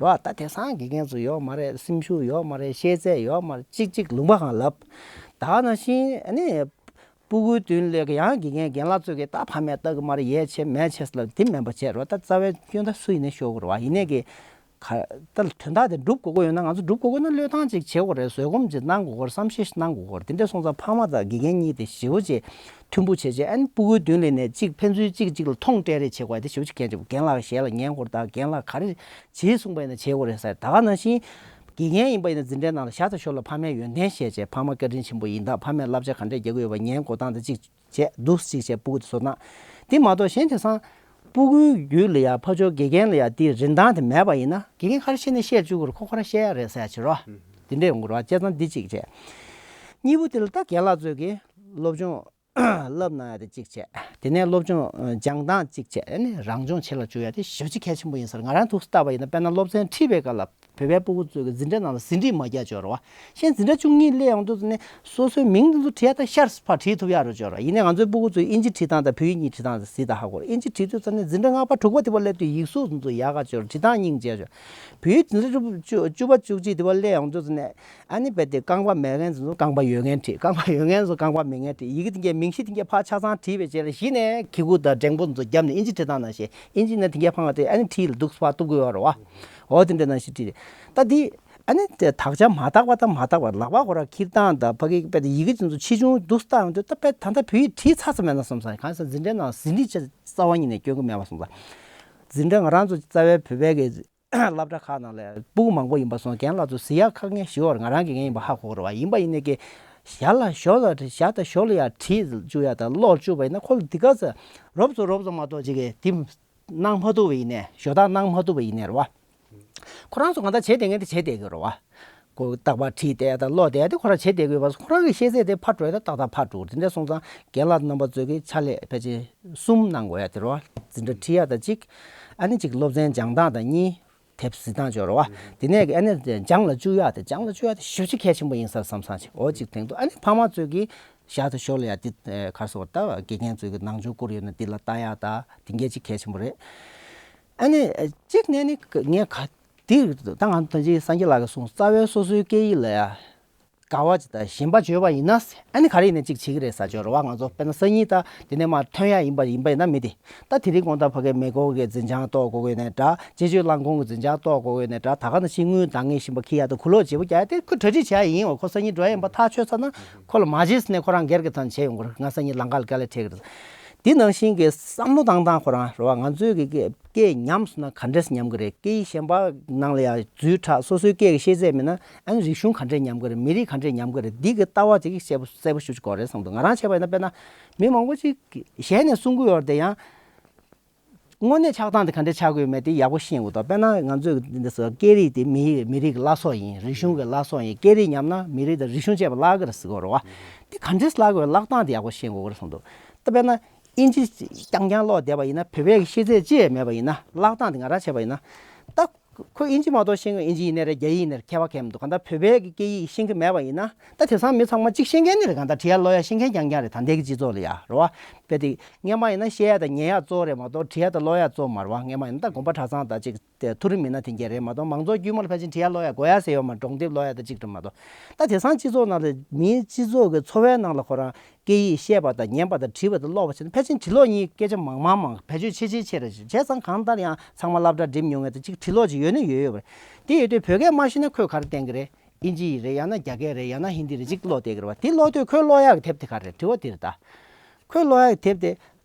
རོ། ད་དེང་སང་དགེ་རྒན་ཚོ་ཡོད་མ་རེད། སེམས་ཤུགས་ཡོད་མ་རེད། ཤེས་ཚད་ཡོད་མ་རེད། གཅིག་གཅིག་ལུང་པ་གང་ལབ། ད་ག་ནང་བཞིན་ཨ་ནི། སྤུ་གུའི་མདུན་ལས་ཀྱི་ཡང་དགེ་རྒན་རྒན་ལགས་ཚོས་ཀྱི་ད་ཕ་མས་ལྟ་གི་མ་རེད། ཡས་བྱས་མས་བྱས་ཟེར་ལབ་དེ་མིན་པ་བྱས་རོ། ད་རྩ་བའི་སྐྱོན་ད་སུ་ཡིན་ནའི་ཤོར་དགོས་རེད་བ། ཡིན་ནའི་གི་ག་ད་དོན་དག་དེ་སྒྲུབ་དགོས་ཀྱི་ཡོད་ན། ང་ཚོ་སྒྲུབ་དགོས་ཀྱི་ན་བློས་བཏང་ཅིག་བྱེད་དགོས་རེད། བཟོད་སྒོམ་ཅིག་གནང་དགོས་ཀྱི་རེད། བསམ་ཤེས་ཤིག་གནང་དགོས་ཀྱི་རེད། དེ་འདྲ་སོང་ཙང་ཕ་མ་དང་དགེ་རྒན་གཉིས་དེ་ཞེ་པོ་ཅིག་མཐུན་པོ་བྱས་བྱས། ཨ་ནི་སྤུ་གུའི་མདུན་ལ་ནས་གཅིག་ཕན་ཚུན་གཅིག་གཅིག་ལ་མཐོང་སྤྲད་རེས་བྱེད་དགོས་ཡ་དེ་ཞེ་པོ་ཅིག་གལ་ཆེ། རྒན་ལགས་ཞལ་ལ་ཉན་དགོས་རེད། ད་རྒན་ལགས་ག་རེ་བྱེད་གསུངས་པ་ཡིན་ན་བྱེད་དགོས་རེད་ཟེར། ད་ག་ནང་བཞིན་དགེ་རྒན་ཡིན་པ་ཡིན་ན་འཛིན་གྲྭའི་ནང་ལ་ཞར་དང་ཞོར་ལ་ཕ་མའི་ཡོན་ཏན་བཤད་བྱས། ཕ་མ་བཀའ་དྲིན་ཆེན་པོ་ཡིན་སྟབས་ཕ་མས་བསླབ་བྱ་ག་འདྲས་རྒྱག་གི་ཡོད་པ་ཉན་དགོས་སྟངས་དེ་གཅིག་བྱས། འདུག་གཅིག་བྱས་སྤུ་གུ་དེ་བཟོ་སྟངས་དེ་མ་གཏོགས་གཞན་དེང་སང་སྤུ་གུའི་རྒྱུད་ལ་ཡ་ཕར་ཕྱོགས་དགེ་རྒན་ལ་ཡ་དེའི་རིན་ཐང་དེ་མེད་པ་ཡིན་ན། དགེ་རྒན་ག་རེ་བཤད་ནས་བཤད་བཅུག་གི་རེད། ཁོ་ཁོ་རང་བཤད་ཡ་རེད་ཟེར་ཡ་བྱེད་རོགས། དེ་འདྲས་ཡོང་གི་རེད་བ། བྱས་ཙང་འདི་གཅིག་བྱས། གཉིས་པོ་དེ་ལ་ད་རྒན་ལགས་ཚོས་ཀྱི་སློབ་སྦྱོང་བསླབ་གནང་ཡ་དེ་གཅིག་བྱས། དེ་ནས་སློབ་སྦྱོང་སྦྱང་སྟངས་གཅིག་བྱས། ཨ་ནི་རང་སྦྱོང་བྱེད་ལ་བཅུག་ཡ་དེ་ཞེ་པོ་ཅིག་གལ་ཆེན་པོ་ཡིན་ཟེར། ང་རང་ཐུགས་བལྟས་པ་ཡིན་ན། དཔེར་ན་སློབ་ཚན་ཁྲིད་པའི་སྐབས་ལ་བོད་པའི་སྤུ་གུ་ཚོས་ཀྱི་འཛིན་གྲྭའི་ནང་ལ་ཟིན་བྲིས་མ་རྒྱག་ཅོག་རེད་བ། གཞན་འཛིན་གྲྭ་བཅུ་གཉིས་སླེབས་ཡོང་དུས་ཙམ་ནས་སོ་སོའི་མིང་དེ་ཚོ་བྲིས་ཡ་ད་ཤར་ཕར་བྲིས་ཐུབ་ཡ་རེད་ཅོག་རེད། ཡིན་ནའི་ང་ཚོའི་སྤུ་གུ་ཚོས་ཨིན་ཇི་བྲིས་སྟངས་དང་བོད་ཡིག་གཉིས་བྲིས་སྟངས་དེ་གཟིགས་དང་ཧ་གོ་རེད། ཨིན་ཇི་བྲིས་དུས་ཙམ་ནས་འཛིན་གྲྭ་ལྔ་པ་དྲུག་པ་དེ་པ་སླེབས་དུས་ཡིག་གཟུགས་དེ་ཚོ་ཡག་ག་ཅོག་རེད། བྲིས་སྟངས་སྙིང་རྗེ་ཅོག་བོད་ཡིག་འཛིན་གྲྭ་བཅུ་བཅུ་པ་བཅུ་གཅིག་དེ་པ་སླེབས་ཡོང་དུས་ཙམ་ནས། ཨ་ནི་རྦད་དེ་རྐང་པ་མེད་མཁན་ཚོ་རྐང་པ་ཡོད་མཁན་བྲིས། རྐང་པ་ཡོད་མཁན་ཚོ་རྐང་པ་མེད་མཁན་བྲིས། ཡི་གེ་དེ་གའི་མིང་གཞི་དེ་གའི་ཕར་ཆ་ཚང་བྲིས་པའི་རྗེས་ལ་གཞི་ནས་གི་གུ་དང་འགྲེང་པོ་ཚོ་བརྒྱབ་ནས་ཨིན་ཇི་བྲིས་སྟངས་ནང་བཞིན། ཨིན་ཇི་ནས་དེ་གའི་ཕར་ང་དེ་ཨ་ནི་བྲིས་ལ་འདུག་སེ་ཕར་གཏུབ་དགོས་ཡོད་རེད་བ། འོ་དེ་འདྲ་ནང་བཞིན་བྲིས་རེད། ད་འདི་ཨ་ནི་དེ་དག་ཆ་མ་དག་པ་དང་མ་དག་པ། ལག་པ་ཁོ་རང་འཁྱེར་སྟངས་དང་ཕ་གི་རྦད་དེ་ཡི་གེ་དེ་ཚོ་ཆེ་ཆུང་འདུག་སེ་བལྟས་ཡོང་དུས། ད་རྦད་ད་ལྟ་བོད་ཡིག་བྲིས་ཚར་ས་མེད་ན་བསམ་ས། གང་ཟེར་འཛིན་གྲྭའི་ནང་ཟིན་བྲིས་ཅིག་རྩ་བ་ཉིད་ནས་སྐྱོན་གྱི་མེད་པ་བསམ་ས། འཛིན་གྲྭ་ང་རང་ཚོ་རྩ་བའི་བོད་པའི་གི་སློབ་གྲྭ་ཁག་ནང་ལ་སྤུ་གུ་མང་པོ་ཡིན་པ་སོང་། རྒན་ལགས་ཚོ་གཟིགས་ཡག་དཀའ་ངལ་ཞེ་པོ་རེད། ང་རང་དགེ་རྒན་ཡིན་པ་ཧ་གོ་གི་རེད་བ། ཡིན་པ་ཡིན་ནའི་གི་ཞར་ལ་ཞོར་ལ་ཞར་དང་ཞོར་ལ་ཡར་བྲིས་བཅུག་ཡ་དང་ཀློག་བཅུག་པ་ཡིན་ན། ཁོ་ལ་འདི་ག་ཚོད་རོབ་ཙམ་རོབ་ཙམ་མ་གཏོགས་ཅིག་གི་དེ་གནང་མ་ཐུབ་པ་ཡིན་ནའི། ཞོ་དག་གནང་མ་ཐུབ་པ་ཡིན་ནའི་རེད་བ། ཁོ་རང་ཚོ་གང་ལྟར་བྱེད་བསྡད་མཁན་དེ་བྱེད་བསྡད་ཀྱི་རེད་བ། ཁོ་རྟག་པར་ཁྲིད་བསྡད་ཡ་དང་ཀློག་བསྡད་ཡ་དེ་ཁོ་རང་བྱེད་བསྡད་དགོས་པ། ཁོ་རང་གི་ཤེས་ཚད་དེ་ཕར་འགྲོ་ཡ་དང་ཏག་ཏག་ཕར་འགྲོ། དེ་འདྲ་སོང་ཙང་རྒན་ལགས་རྣམ་པ་ཚོས་ཀྱི་ཕྱག་ལས་ཕལ་ཆེར་གསུམ་གནང་དགོས་ཡ་དེ་རེད་བ། འཛིན་གྲྭ་ཁྲིད་ཡ་དང་གཅིག་ཨ་ནི་གཅིག་སློབ་ཚན་སྦྱང་སྟངས་དང་གཉིས། དེབ་གཟིགས་སྟངས་སྦྱོར་བ། དེ་ནས་ཨ་ནི་སྦྱང་ལ་བཅུག་ཡག་དེ་སྦྱང་ལ་བཅུག་ཡག་དེ་ཞེ་པོ་ཅིག་གལ་ཆེན་པོ་ཡིན་ས་བསམ་བསམ་ཅིག་འོ་ཅིག་དྲན་འདུག་ཨ་ནི་ཕ་མ་ཚོས་ཀྱིས་ཞར་དུ་ཞོར་ལ་ཡ་དེ་ག་རེ་ཟེར་དགོས་རེད། ད་དགེ་རྒན་ཚོས་ཀྱི་ནང་ཆོས་བསྐུར་ཡོད་ན་དེ་ལ་ལྟ་ཡག་ད་དེ་འགའ་ཅིག་གལ་ཆེན་པོ་རེད། ཨ་ནི་གཅིག་ནས་ནི་ངས་ག་དེ་ད་ང་ད་ཅིག་སངས་རྒྱས་ལགས་ཀྱིས་གསུངས། རྩ་བའི་སོ་སོའི་སྐད་ཡིག་ལ་ཡ་དགའ་བ་ཅིག་དང་ཞེན་པ་བརྗོད་པ་ཡིན་ན། ཨ་ནི་ག་རེ་ཡིན་ན་ཅིག་བྱེད་ཀྱི་རེད་ཟེར་སྦྱོར་བ། ང་ཚོ་དཔེར་ན་སང་ཉིན་ད་དེ་ནས་མར་ཐོན་ཡ་ཡིན་པ་ཡིན་པ་ཡིན་ན་མི་དེ། ད་དེ་རིང་དགོང་དག་ཕ་གིའི་མེ་འཁོར་གྱི་འཛིན་བྱང་གཏོར་དགོས་ཀྱི་ཡོད་ནའི་འདྲ། སྤྱི་སྤྱོད་རླངས་འཁོར་གྱི་འཛིན་བྱང་གཏོར་དགོས་ཀྱི་ཡོད་ནའི་འདྲ། ད་ག་ནང་བཞིན་དངུལ་འདང་ངེས་བཞིན་པ་འཁྱེར་ཡ་དང་གུ་ལོག་བྱེད་པོ་རྒྱག་ཡ་དེ་ཁོས་གྲ་སྒྲིག་བྱེད་ཡ་ཡིན། འོ་ཁོ་སང་ཉིན་འགྲོ་ཡ་ཡིན་པ་ཐག་ཆོད་ཚར་ན་ཁོ་ལ་མ་བྱེད་ཟེར་ནས་ཁོ་རང་སྒེར་གྱི་ཐོག་ནས་བྱེད་ཡོང་གི་རེད། ང་སང་ཉིན་ལམ་ཁ་ལ་དཀའ་ལས་འཕྲད་ཀྱི་རེད། དེ་ནང་བཞིན་གྱི་བསམ་བློ་བཏང་སྟངས་ཁོ་རང་རེད་བ། ང་ཚོའི་གི་སྐད་སྐད་ཉམས་སོང་ན་ག་འདྲས་ཉམས་ཀྱི་རེད། སྐད་ཡིག་གཞན་པ་ནང་ལ་ཡང་རྫུས་དྲགས། སོ་སོའི་སྐད་ཀྱི་ཤེས་ཚད་མེད་ན་ཨ་ནི་རིག་གཞུང་ག་འདྲས་ཉམས་ཀྱི་རེད། མི་རིགས་ག་འདྲས་ཉམས་ཀྱི་རེད། འདི་གི་ལྟ་བ་ཅིག་གསལ་པོ་གསལ་པོ་ཞེ་པོ་ཅིག་དགོས་རེད་བསམ་འདུག་ང་རང་བྱས་པ་ཡིན་ན་དཔེར་ན་མི་མང་པོ་ཅིག་གིས་ཞལ་ནས་གསུང་གི་ཡོད་རེད་དེ། ཡང་དངོས་གནས་ཆགས་སྟངས་དེ་ག་འདྲས་ཆགས་ཀྱི་ཡོད་མེད་དེ་ཡག་པོ་ཤེས་དགོས་འདུག་དཔེར་ན་ང་ཚོས་འདི་ཚོ་སྐད་རིགས་དེ་མི་མི་རིགས་ཀྱི་བླ་སྲོག་ཡིན། རིག་གཞུང་གི་བླ་སྲོག་ཡིན། སྐད་རིགས་ཉམས་ན་མི་རིགས་དང་རིག་གཞུང་བཅས་པ་བརླག་གི་རེད་ཟེར་གྱི་ཡོད་རེད་བ། དེ་ག་འདྲས་བརླག་དགོས། བརླག་སྟངས་དེ་ཡག་པོ་ཤེས་དགོས་ཀྱི་རེད་བསམ་འདུག་ད་དཔེར་ན། ཨིན་ཇི་རྐྱང་རྐྱང་ཀློག་བསྡད་པ་ཡིན་ན། བོད་པའི་ཤེས་ཚད་ཅི་ཡང་མེད་པ་ཡིན་ན། བརླག་སྟངས་དེ་ང་རང་བྱས་པ་ཡིན་ན། ད་ཁོ་ཨིན་ཇི་མ་གཏོགས་ཤེས་ཀྱི། ཨིན་ཇི་ཡིན་ནའི་རེད། རྒྱ་ཡིག་ཡིན་ནའི་རེད། ཁྱད་པར་གང་ཡང་མི་འདུག་གང་ལྟར་བོད་པའི་གི་སྐད་ཡིག་ཤེས་ཀྱི་མེད་པ་ཡིན་ན། ད་དེང་སང་མི་ཚང་མ་གཅིག་ཤེས་མཁན་ནི་རེད། གང་ལྟར་བྲིས་ཡ་ཀློག་ཡ་ཤེས་མཁན་རྐྱང་རྐྱང་རེད། ད་ལྟའི་གི་སྤྱི་ཚོགས་ལ་ཡ་རེད་བ། དཔེ་དེ་སྔོན་མ་ཡིན་ན་བཤད་ཡ་དང་ཉན་ཡ་གཙོ་བོ་རེད་མ་གཏོགས་བྲིས་ཡ་དང་ཀློག་ཡ་གཙོ་བོ་མ་རེད་བ། སྔོན་མ་ཡིན་ན་ད་དགོན་པ་གྲྭ་ཚང་དང་གཅིག་དེ་མཐོ་རིམ་མི་སྣ་དེ་འདྲ་རེད་མ་གཏོགས། མང་ཚོགས་དཀྱུས་མ་ལ་ཕལ་ཆེར་བྲིས་ཡ་ཀློག་ཡ་དགོས་ཡ་ཟེར་ཡོད་མ་རེད། སྒྲུང་དེབ་ཀློག་ཡ་དང་གཅིག་རེད་མ་གཏོགས། ད་དེང་སང་སྤྱི་ཚོགས་ནང་ལ་མིའི་སྤྱི་ཚོགས་ཀྱི་འཚོ་བའི་ནང་ལ་ཁོ་རང་སྐད་ཡིག་བཤད་པ་དང་ཉན་པ་དང་བྲིས་པ་དང་ཀློག་པ་བྱས་ན་ཕལ་ཆེར་བྲིས་ཀློག་གཉིས་སྐད་ཆ་མང་མང་མང་བེད་སྤྱོད་ཆེ་ཆེ་ཆེ་རེད། བྱས་ཙང་གང་ལྟར་ཡང་ཚང་མ་སློབ་གྲྭ་འགྲིམ་མྱོང་མཁན་དང་གཅིག་བྲིས་ཀློག་ཅིག་ཡོད་ནི་ཡོད་ཡོད་པ་རེད། དེ་ཡོད་དུས་བོད་སྐད་མ་ཤེས་ན་ཁོས་ག་རེ་བསྟན་གྱི་རེད། ཨིན་ཇི་ཡིག་རེད། ཡང་ན་རྒྱ་སྐད་རེད། ཡང་ན་ཧིན་དི་རེད། གཅིག་ཀློག་བསྡད་ཀྱི་རེད་བ། དེ་ཀློག་དུས་ཁོས་ཀློག་ཡག་གི་དེབ་དེ་ག་རེ་རེད། དྲི་བ་དེ་རེད་ད། ཁོས་ཀློག་ཡག་གི་དེབ་དེ།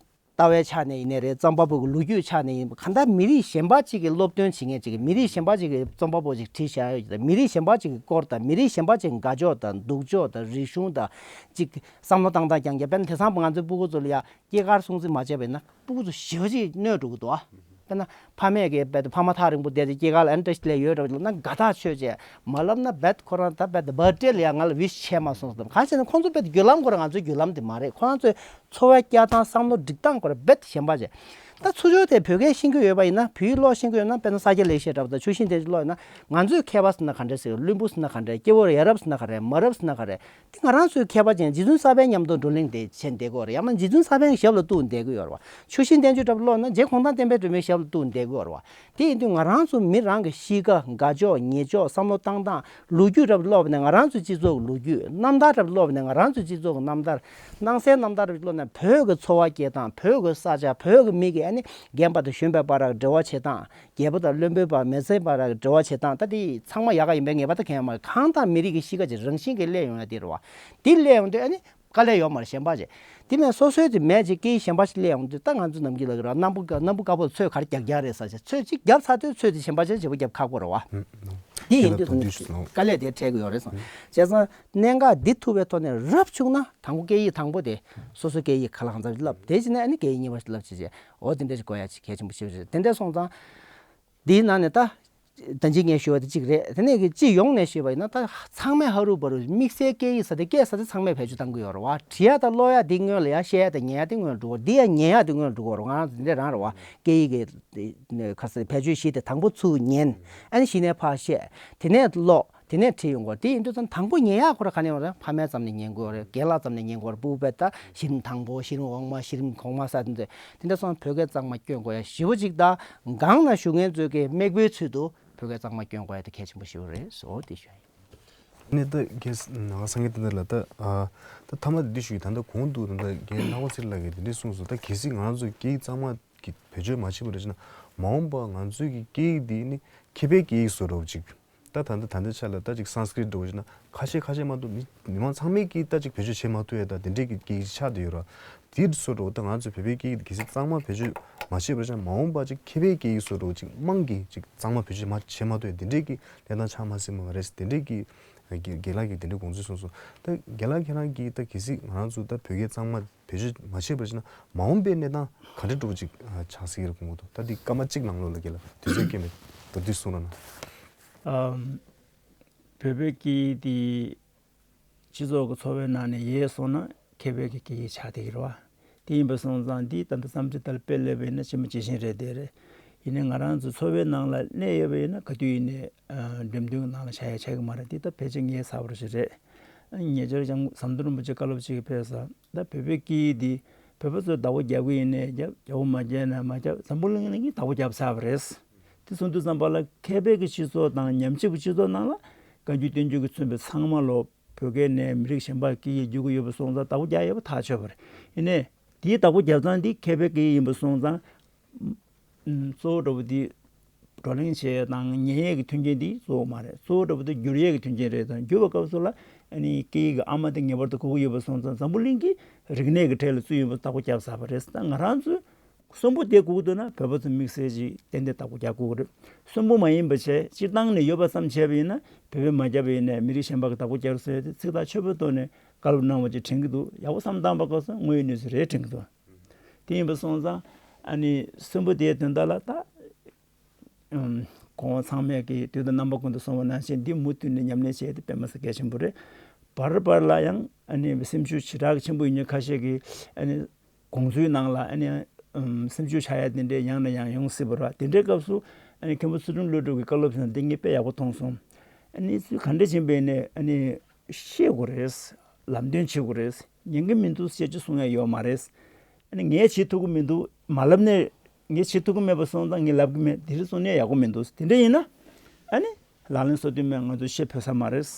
ལྟ་བའི་ཆ་ནས་ཡིན་ནའི་རེད། རྩོམ་པ་པོ་གི་ལོ་རྒྱུས་ཆ་ནས་ཡིན་པ། གང་ལྟར་མི་རིགས་གཞན་པ་གཅིག་གི་སློབ་སྟོན་བྱེད་མཁན་གཅིག་གིས། མི་རིགས་གཞན་པ་གཅིག་གི་རྩོམ་པ་པོ་ཅིག་བྲིས་བཞག་ཡོད་ཀྱི་རེད། མི་རིགས་གཞན་པ་གཅིག་གི་སྐོར་དང་། མི་རིགས་གཞན་པ་གཅིག་གི་དགའ་ཕྱོགས་དང་སྡུག་ཕྱོགས་དང་རིག་གཞུང་དང་གཅིག་བསམ་བློ་བཏང་སྟངས་རྐྱང་རྐྱང་། དཔེར་ན་དེང་སང་ང་ཚོའི་སྤུ་གུ་ཚོ་ལ་ཡ་སྐྱེས་སྐར་སྲུང་བརྩི་མ་བྱས་པ་ཡིན་ན་སྤུ་གུ་ཚོ་ཞེ་པོ་ཅིག་གནོད་འགྲོ་གི་འདུག་ཨ། དཔེར་ན་ཕ་མས་ཀྱིས་རྦད་དེ་ཕ་མ་ཐག་རིང་པོ་བསྡད་དེ་སྐྱེས་སྐར་ལ་ཨ་ནི་བཀྲ་ཤིས་བདེ་ལེགས་ཡོད་འདྲ་པོ་ཅིག་ལབ་ན་དགའ་ཐག་ཆོད་བྱས་མ་ལབ་ན། རྦད་ཁོ་རང་ད་རྦད་དེ་བར་ཐི་ཌེ་ལ་ཡ་ང་ལ་ཝིཤ་བྱས་མ་སོང་ཟེར། གང་ཞེ་ན་ཁོང་ཚོ་རྦད་དེ་བརྒྱུད་ལམ་ཁོ་རང་ང་ཚོའི་བརྒྱུད་ལམ་དེ་མ་རེད། ཁོ་རང་ཚོའི་འཚོ་བའི་སྐྱེལ་སྟངས། བསམ་བློ་སྒྲིག་སྟངས་ཁོ་རང་རྦད་དེ་གཞན་པ་བྱས། ད་ཚུར་ཕྱོགས་དེ་བོད་སྐད་ཤེས་ཀྱི་ཡོད་པ་ཡིན་ན། བོད་ཡིག་ཀློག་ཤེས་ཀྱི་ཡོད་ན། དཔེར་ན་ས་སྐྱ་ལེགས་བཤད་འདྲ་པོ་དང་ཆུ་ཤིང་བསྟན་བཅོས་ཀློག་ཡོད་ན། ང་ཚོས་མཁས་པ་ཟེར་ན་ག་འདྲ་ཟེར། བླུན་པོ་ཟེར་ན་ག་འདྲ། སྐྱེ་བོ་ཡ་རབས་ཟེར་ན་ག་འདྲ། མ་རབས་ཟེར་ན་ག་འདྲ། དེ་ང་རང་ཚོའི་མཁས་པ་ཅན་རྗེ་བཙུན་གསར་པའི་ཉམས་རྟོགས་བགྲོ་གླེང་དེ་བྱས་བསྡད་ཀྱི་ཡོད་རེད། ཡང་ན་རྗེ་བཙུན་གསར་པའི་ཞབས་ལ་གཏུགས་བསྡད་ཀྱི་ཡོད་རེད་བ། ཆུ་ཤིང་བསྟན་བཅོས་འདྲ་པོ་ཀློག་ན་རྗེ་གུང་ཐང་བསྟན་པའི་སྒྲོན་མེའི་ཞབས་ལ་གཏུགས་བསྡད་ཀྱི་ཡོད་རེད་བ། དེ་ཡིན་དུས་ང་རང་ཚོ་མི་རང་གི་གཤིས་ཀ། དགའ་ཕྱོགས་ཉེས་ཕྱོགས། བསམ་བློ་བཏང་སྟངས། ལོ་རྒྱུས་འདྲ་པོ་ཀློག་པ་ནས་ང་རང་ཚོའི་སྤྱི་ཚོགས་ཀྱི་ལོ་རྒྱུས། རྣམ་ཐར་འདྲ་པོ་ཀློག་པ་ནས་ང་རང་ཚོའི་སྤྱི་ཚོགས་ཀྱི་རྣམ་ཐར། སྣང་གསལ་རྣམ་ཐར་འདྲ་པོ་ཀློག་ན་བོད་ཀྱི་འཚོ་བ་སྐྱེལ་སྟངས། བོད་ཀྱི་ས་ཆ། བོད་ཀྱི་མི་གིས་ཨ་ནི་རྒན་པ་དང་གཞོན་པའི་བར་གྱི་འབྲེལ་བ་བྱེད་སྟངས། རྒྱལ་པོ་དང་བློན་པོའི་བར། མི་ཚེའི་བར་གྱི་འབྲེལ་བ་བྱེད་སྟངས། ད་དེ་ཚང་མ་ཡག་ག་ཡིན་པའི་ངེས་པ་ད་གང་ཡང་མ་རེད། གང་ལྟར་མི་རིགས་ཀྱི་གཤིས་ཀ་ཅིག་རང་བཞིན་གྱིས་སླེབས་ཡོང་ཡ་དེ་རེད་བ། དེ་སླེབས་ཡོང་དུས་ཨ་ནི་དཀའ་ལས་ཡོད་མ་རེད། གཞན་པ་ཅིག་དེ་ནས་སོ་སོའི་དེ་མེད་ཅིག་སྐད་ཡིག་གཞན་པ་ཞིག་སླེབས་ཡོང་དུས། ད་ང་ཚོ་ནམ་རྒྱུན་ལབ་ཀྱི་རེད། སྣམ་བུ་དཀར། སྣམ་བུ་དཀར་པོ་ལ་ཚོས་ག་རེ་རྒྱག་རྒྱག་རེད་ཟེར་བྱས། ཚོས་གཅིག་བརྒྱབ་ཚར་དུས་ཚོས་དེ་གཞན་པ་ཅིག་བརྗེ་པོ་རྒྱབ་ཁག་པོ་རེད་བ། དེ་ཡིན་དུས་དཀའ་ལས་དེ་འཕྲད་ཀྱི་ཡོད་རེད་བསམ། བྱས་ཙང་གནད་འགག་འདི་ཐུག་པའི་ཐོག་ནས་རབ་བྱུང་ན་དང་པོ་སྐད་ཡིག་དང་པོ་དེ། སོ་སོའི་སྐད་ཡིག་ག་ལ་གང་འཚམ་བསླབ། དེ་བྱས་ནས་ཨ་ནི་སྐད་ཡིག་གཉིས་པ་ཞིག་བསླབ་བྱས་བྱས། འོ་དེ་འདྲ་ཞིག་དགོས་ཡ་ཅིག་གལ་ཆེན་པོ་ཞིག་རེད། དེ་འདྲ་སོང་ཙང་། འདིའི་ནང་ནས་ད། ད་ཅི་ངས་ཞུ་བ་དེ་གཅིག་རེད། དེ་ནས་ཀྱི་སྤྱི་ཡོངས་ནས་ཞུས་པ་ཡིན་ན། ད་ཚང་མས་ཧ་རུ་བ་རུ་དམིགས་བསལ་སྐད་ཡིག་ཟེར་དེ། སྐད་ཟེར་དེ་ཚང་མས་བེད་སྤྱོད་གཏང་གི་ཡོད་རེད་བ། བྲིས་ཡ་དང་ཀློག་ཡ་དེ་སྔོན་ལ་ཡ། བཤད་ཡ་དང་ཉན་ཡ་དེ་སྔོན་ལ་འགྲོ་གི་རེད། འདི་ཡ་ཉན་ཡ་དེ་སྔོན་ལ་འགྲོ་གི་རེད། ང་རང་ཚོ་དེ་འདྲ་རང་རེད་བ། སྐད་ཡིག་གི་ཁ་ཟེར་བེད་སྤྱོད་གཞི་དེ་དང་པོ་ཚུར་ཉན། ཨ་ནི་གཞི་ནས་ཕར་བཤད། དེ་ནས་ཀློག་དེ་ནས་བྲིས་ཡོང་གི་རེད། དེ་ཡིན་དུས་ཙང་དང་པོ་ཉན་ཡག་ཁོ་ར་ག་ནས་ཡོང་རེད། ཕ་མའི་ཙམ་ནས་ཉན་དགོས་རེད། རྒན་ལགས་ཙམ་ནས་ཉན་དགོས་རེད། སྤུ་གུ་བས་ད་གཞི་རིམ་དང་པོ། གཞི་རིམ་འོག་མ། གཞི་རིམ་གོང་མ་ཟེར་དེ་ཚོ། དེ་འདྲ་སོང་བོད་སྐད་གཙང་མ་སྐྱོན་དགོས་ཡ་ཞེ་པོ་ཅིག་ད་སྒང་ན་བཞུགས་མཁན་ཚོས་ཀྱི་མིག་དཔེའི་ཚུལ་དུ་བོད་སྐད་གཙང་མ་སྐྱོན་དགོས་ཡ་དེ་གལ་ཆེན་པོ་ཞེ་པོ་རེད་ཟེར། འོ་དེ་ཞུ་ཡ་ཡིན། ནས་ད་རྒན་ནཱ་ག་སངས་རྒྱས་བསྟན་འཛིན་ལགས། ད་ཨ་ད་མཐའ་མ་དེ་འདི་ཞུ་ཡིན། ད་ད་གོང་དུ་ད་ད་རྒན་ནག་པ་ཚེ་རིང་ལགས་ཀྱིས་དེ་འདྲས་གསུངས་སོང་། ད་གལ་སྲིད་ང་རང་ཚོས་སྐད་ཡིག་གཙང་མ་གི་བེད་སྤྱོད་མ་བྱས་པ་རེད་ཅེ་ན། མ་འོངས་པ་ང་ཚོའི་གི་སྐད་ཡིག་འདི་ནི་མཁས་པའི་སྐད་ཡིག་བཟོ་འདྲ་བོ་ཅིག་ད་ད་ལྟ་ད་ལྟའི་ཆ་ལ་ད་ཅིག་སཾསྐྲྀཏ་འདྲ་བོ་ཅིག་ན་ཁ་ཤས་ཁ་ཤས་མ་གཏོགས་མི་མི་མང་ཚང་མས་ཀྱིས་ད་ཅིག་བེད་སྤྱོད་བྱེད་མ་ཐུབ་ཡ་ད་དེ་འདྲས་ཀྱི་སྐད་ཡིག་ཆགས་བསྡད་ཡོད་ར། དེ་བཟོ་འདྲ་བོ་ད་ང་ཚོས་བོད་པའི་སྐད་ཡིག་འདི་གལ་སྲིད་གཙང་མ་བེད་སྤྱོད་མ་བྱས་པ་རེད་ཅེ་ན། མ་འོངས་པ་ཅིག་མཁས་པའི་སྐད་ཡིག་བཟོ་འདྲ་བོ་ཅིག་དམངས་ཀྱིས་ཅིག་གཙང་མ་བེད་སྤྱོད་མ་བྱེད་མ་ཐུབ་ཡ་དེ་འདྲས་ཀྱི་གནས་སྟངས་ཆགས་མ་སྲིད་པ་མ་རེད། དེ་འདྲས་ཀྱི་རྒན་རྒན་ལགས་ཀྱིས་དེ་འདྲས་དགོངས་ཚུལ་གསུངས་སོང་། ད་རྒན་ལགས་ཁྱེད་རང་གིས་ད་གལ་སྲིད་ང་རང་ཚོ་ད་བོད་སྐད་གཙང་མ་བེད་སྤྱོད་མ་བྱས་པ་ཅིག་ན་མ་འོངས་པའི་གནས་སྟངས་ག་འདྲ་འདྲ་བོ་ཅིག་ཆགས་སྲིད་ཀྱི་རེད་དགོངས་ཀྱི་འདུག་ད་འདི་སྐར་མ་གཅིག་ནང་ལོགས་ལ་རྒན་ལགས་དུས་ཚོད་སྐྱེལ་མེད་ད་དུས་གསུང་རོགས་གནང་། ཨམ། བོད་པའི་སྐད་ཡིག་དེ་སྤྱི་ཚོགས་ཀྱི་འཚོ་བའི་ནང་ནས་ཡལ་སོང་ན་མཁས་པའི་གི་སྐད་ཡིག་ཆགས་བསྡད་ཀྱི་རེད་བ། དེ་ཡིན་པ་སོང་ཙང་འདི་ད་ལྟ་བསམ་ཚུལ་ལྟར་དཔེ་སླེབས་པ་ཡིན་ན་ཇི་མ་ཇི་བཞིན་རེད་དེ་རེད། ཡིན་ནའི་ང་རང་ཚོ་འཚོ་བའི་ནང་ལ་གནས་ཡོད་པ་ཡིན་ན་ག་དུས་ཡིན་ནའི་ཨ་འགྲེམས་སྟོན་གྱི་ནང་ལ་ཆགས་ཡ་ཆགས་ཀྱི་མ་རེད། འདི་ད་ཕལ་ཆེར་ངའི་ཚབ་རུ་ཞིག་རེད། ཉེ་ཆར་ཀྱང་ཟམ་གདོང་རིན་པོ་ཆེ་བཀའ་སློབ་ཅིག་ཕེབས་ས་ད་བོད་པའི་སྐད་ཡིག་འདི་བོད་པ་ཚོས་བདག་པོ་རྒྱག་གི་ཡིན་ནའི་རྒྱབ་རྒྱབ་པོ་མ་བརྒྱབ་ན་མ་རྒྱབ་འཛམ་བུ་གླིང་ནས་ཀྱིས་བདག་པོ་བརྒྱབ་ཚར་བ་རེད། དེ་སོང་དུས་ཙམ་པ་ལ་མཁས་པའི་གི་སྤྱི་ཚོགས་དང་ཉམས་ཞིབ་ཀྱི་སྤྱི་ཚོགས་ནང་ལ་བཀའ་འགྱུར་བསྟན་འགྱུར་གྱིས་མཚོན་པའི་ཚང་མ་ལོ་བོད་སྐད་ནས་མི་རིགས་གཞན་པ་སྐད་ཡིག་བརྗོད་ཀྱི་ཡོད་པ་སོང་ཙང་བདག་པོ་རྒྱག་ཡོད་པ་ཐག་ཆོད་པ་རེད། ཡིན་ནའི་དེའི་བདག་པོ་རྒྱབ་སྟངས་འདི་མཁས་པའི་སྐད་ཡིག་ཡིན་པ་སོང་ཙང་གཙོ་བོ་འདྲ་པོ་འདི་བགྲོ་གླེང་བྱེད་ཡས་དང་ཉན་ཡས་ཀྱི་མཐུན་རྐྱེན་འདི་གཙོ་བོ་མ་རེད། གཙོ་བོ་འདྲ་པོ་འདི་བསྒྱུར་ཡས་ཀྱི་མཐུན་རྐྱེན་རེད། དང་བསྒྱུར་བའི་སྐབས་སུ་ལ་ཨ་ནི་སྐད་ཡིག་གི་ཨ་མ་དེ་ངེས་པར་དུ་དགོས་ཀྱི་ཡོད་པ་སོང་ཙང་འཛམ་བུ་གླིང་གི་རིག་གནས་ཀྱི་གྲས་ལ་བརྩི་ཡོད་པ་བདག་པོ་རྒྱབ་ཚར་བ་རེད། ད་ང་རང་ཚོས་གསོན་པོ་བསྡད་དགོས་ཀྱི་འདུག་ན་བོད་པ་ཚོ་དམིགས་བསལ་ཅིག་ཏན་ཏན་བདག་པོ་རྒྱག་དགོས་ཀྱི་རེད། གསོན་པོ་མ་ཡིན་པ་བྱས་སྤྱིར་བཏང་ནས་ཡོད་པ་ཙམ་བྱས་པ་ཡིན་ན་བོད་པས་མ་རྒྱབ་པ་ཡིན་ནའི་མི་རིགས་གཞན་པ་གིས་བདག་པོ་རྒྱག་ཟེར་ཏེ་ཚིག་ཐག་ཆོད་པོའི་ཐོག་ནས་བཀའ་སློབ་གནང་བ་ཅིག་དྲན་གྱི་འདུག་ཡག་པོ་བསམ་བཏང་པ་སྐབས་སུ་དངོས་ཡོད་གནས་ཚུལ་རེད་དྲན་གྱི་འདུག་དེ་ཡིན་པ་སོང་ཙང་ཨ་ནི་གསོན་པོ་དེའི་དོན་དག་ལ་ད་ཨམ་གོང་འོག་ཚང་མས་ཀྱི་དུས་དང་རྣམ་པ་ཀུན་ཏུ་གསུངས་པ་ནང་བཞིན་འདི་མུ་མཐུད་ནས་ཉམས་ལེན་བྱས་ཏེ་དཔེ་མི་སྲིད་གལ་ཆེན་པོ་རེད། བར་བར་ལ་ཡང་ཨ་ནི་སེམས་ཤུགས་ཞེ་དྲག་ཆེན་པོ་ཡོད་མཁན་ཁ་ཤས་ཀྱིས་ཨ་ནི་དགོངས་ཚུལ་ནང་ལ་ཨ་ནི་ཨམ་སེམས་ཤུགས་ཆག་ཡ་དེ་འདྲས་ཡང་ནས་ཡང་ཡོང་སྲིད་པ་རེད། དེ་འདྲའི་སྐབས་སུ་ཨ་ནི་མཁན་པོ་ཚུལ་ཁྲིམས་བློ་གྲོས་ཀྱི་བཀའ་སློབ་ཟེར་ན་འདི་ངས་དཔེ་ཡག་པོ་མཐོང་སོང་། ཨ་ནི་ཚུལ་ག་འདྲས་ཕྱིན་པ་ཡིན་ནའི་ཨ་ནི་ཤེས་དགོས་རེད། ལམ་སྟོན་བྱེད་དགོས་རེད། ཉན་གྱི་མི་འདུག་ཟེར་ཅིག་གསུང་ཡ་ཡོད་མ་རེད། ཨ་ནི་ངས་བྱེད་ཐུབ་ཀྱི་མི་འདུག་མ་ལབ་ནས་ངས་བྱེད་ཐུབ་ཀྱི་མེད་པ་སོང་ཙང་ངས་ལབ་ཀྱི་མེད། དེ་རིགས་གསུང་ནས་ཡག་པོ་མི་འདུག་དེ་འདྲ་ཡིན་ན་ཨ་ནི་ལག་ལེན་སོ་བདུན་མའི་ང་ཚོ་བཤད་ཕོད་ས་མ་རེད།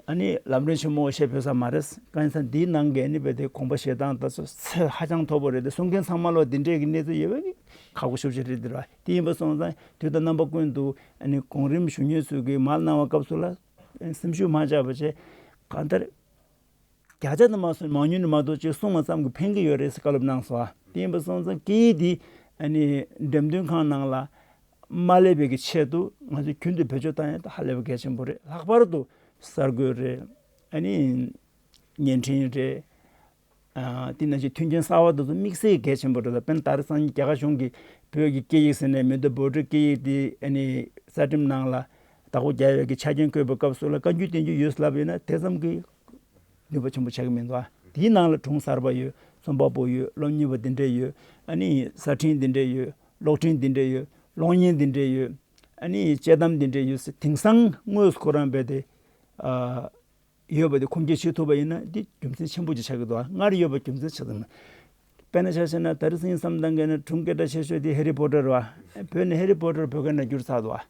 ཨ་ནི་ལམ་རིམ་ཆེན་མོ་བཤད་ཕོད་ས་མ་རེད། གང་ཡིན་ཟེར་ན་འདིའི་ནང་གི་ཨ་ནི་རྦད་དེ་དགོངས་པ་བཞེས་སྟངས་ད་ཚོ་ཚད་ཧ་ཅང་མཐོ་པོ་རེད་དེ་གསུང་མཁན་ཚང་མ་ལོ་འདི་འདྲས་ཀྱི་གནས་ཚུལ་ཡོད་པའི་ཁག་པོ་ཤུགས་ཆེ་རེད་དེ་ར། དེ་ཡིན་པ་སོང་ཙང་དུས་དང་རྣམ་པ་ཀུན་ཏུ་ཨ་ནི་གོང་རིམ་གཞོན་ནུ་ཚོས་ཀྱི་མར་གནང་བའི་སྐབས་སུ་ལ་སེམས་ཤུགས་མ་ཆག་པ་བྱས་གང་ལྟར། བརྒྱ་ཆ་དུ་མ་སོང་མང་ཉུང་དུ་མ་གཏོགས་ཅིག་གསུང་བ་ཙམ་གྱིས་ཕན་གྱི་ཡོད་རེད་ཟེར་བཀའ་སློབ་གནང་སོང་། དེ་ཡིན་པ་སོང་ཙང་སྐད་ཡིག་འདི་ཨ་ནི་འགྲེམས་སྟོན་ཁང་ནང་ལ་མ་སླེབས་པའི་གི་ཆེད་དུ་ང་ཚོས་རྒྱུན་དུ་བེད་སྤྱོད་བཏང་ཡ་ད་ཧ་ལས་པ་གལ་ཆེན་པོ་རེད། ལྷག་པར་དུ་གསར་འགོད་རེད། ཨ་ནི་བརྙན་འཕྲིན་རེད། ཨ་དེ་ནང་བཞིན་མཐུན་རྐྱེན་གསར་པ་དེ་ཚོ་དམིགས་བསལ་གལ་ཆེན་པོ་རེད། དཔེར་ན་ད་རེས་སང་ཉིན་རྒྱ་གར་གཞུང་གིས་བོད་ཀྱི་སྐད་ཡིག་ཟེར་ནས་མི་འདུག་བོད་ཀྱི་སྐད་ཡིག་དེ་ཨ་ནི་རྩ་ཁྲིམས་ནང་ལ་བདག་པོ་རྒྱག་ཡས་ཀྱི་ཆ་རྐྱེན་བཀོད་པའི་སྐབས་སུ་ལ་བཀའ་འགྱུར་བསྟན་འགྱུར་ཡོད་ལབ་ཡོད་ན་དེ་ཙམ་གྱིས་ནུས་པ་ཆེན་པོ་ཆགས་ཀྱི་མི་འདུག་ཨ་དེའི་ནང་ལ་སྒྲུང་གསར་པ་ཡོད། རྩོམ་པ་པོ་ཡོད། སློབ་གཉེར་བ་འདི་འདྲས་ཡོད། ཨ་ནི་གསར་འཕྲིན་འདི་འདྲས་ཡོད། གློག་འཕྲིན་འདི་འདྲས་ཡོད། གློག་བརྙན་འདི་འདྲས་ཡོད། ཨ་ནི་དཔྱད་གཏམ་འདི་འདྲས་ཡོད་ཟེར་དེང་སང་དངོས་སུ་ཁོ་རང་རྦད་དེ་ཨ། ཡོད་པ་དེ་ཁུངས་སྐྱེལ་བྱེད་ཐུབ་པ་ཡིན་ན་འདི་རྒྱུ་མཚན་ཆེན་པོ་ཅིག་ཆགས་ཀྱི་འདུག་སྔར་ཡོད་པ་རྒྱུ་མཚན་ཆགས་ཀྱི་འདུག་དཔེར་ན་ཆ་བཞག་ན་ད་རེས་སང་ཉིན་བསམ་བཏང་མཁན་ནི་སྒྲུང་སྐད་གྲགས་ཆེ་ཤོས་དེ་ཧེ་རི་ཕོ་ཊར་རེད་བ། བོད་ནས་ཧེ་རི་ཕོ་ཊར་བོད་སྐད་ནང་བསྒྱུར་ཚར་འདུག་བ།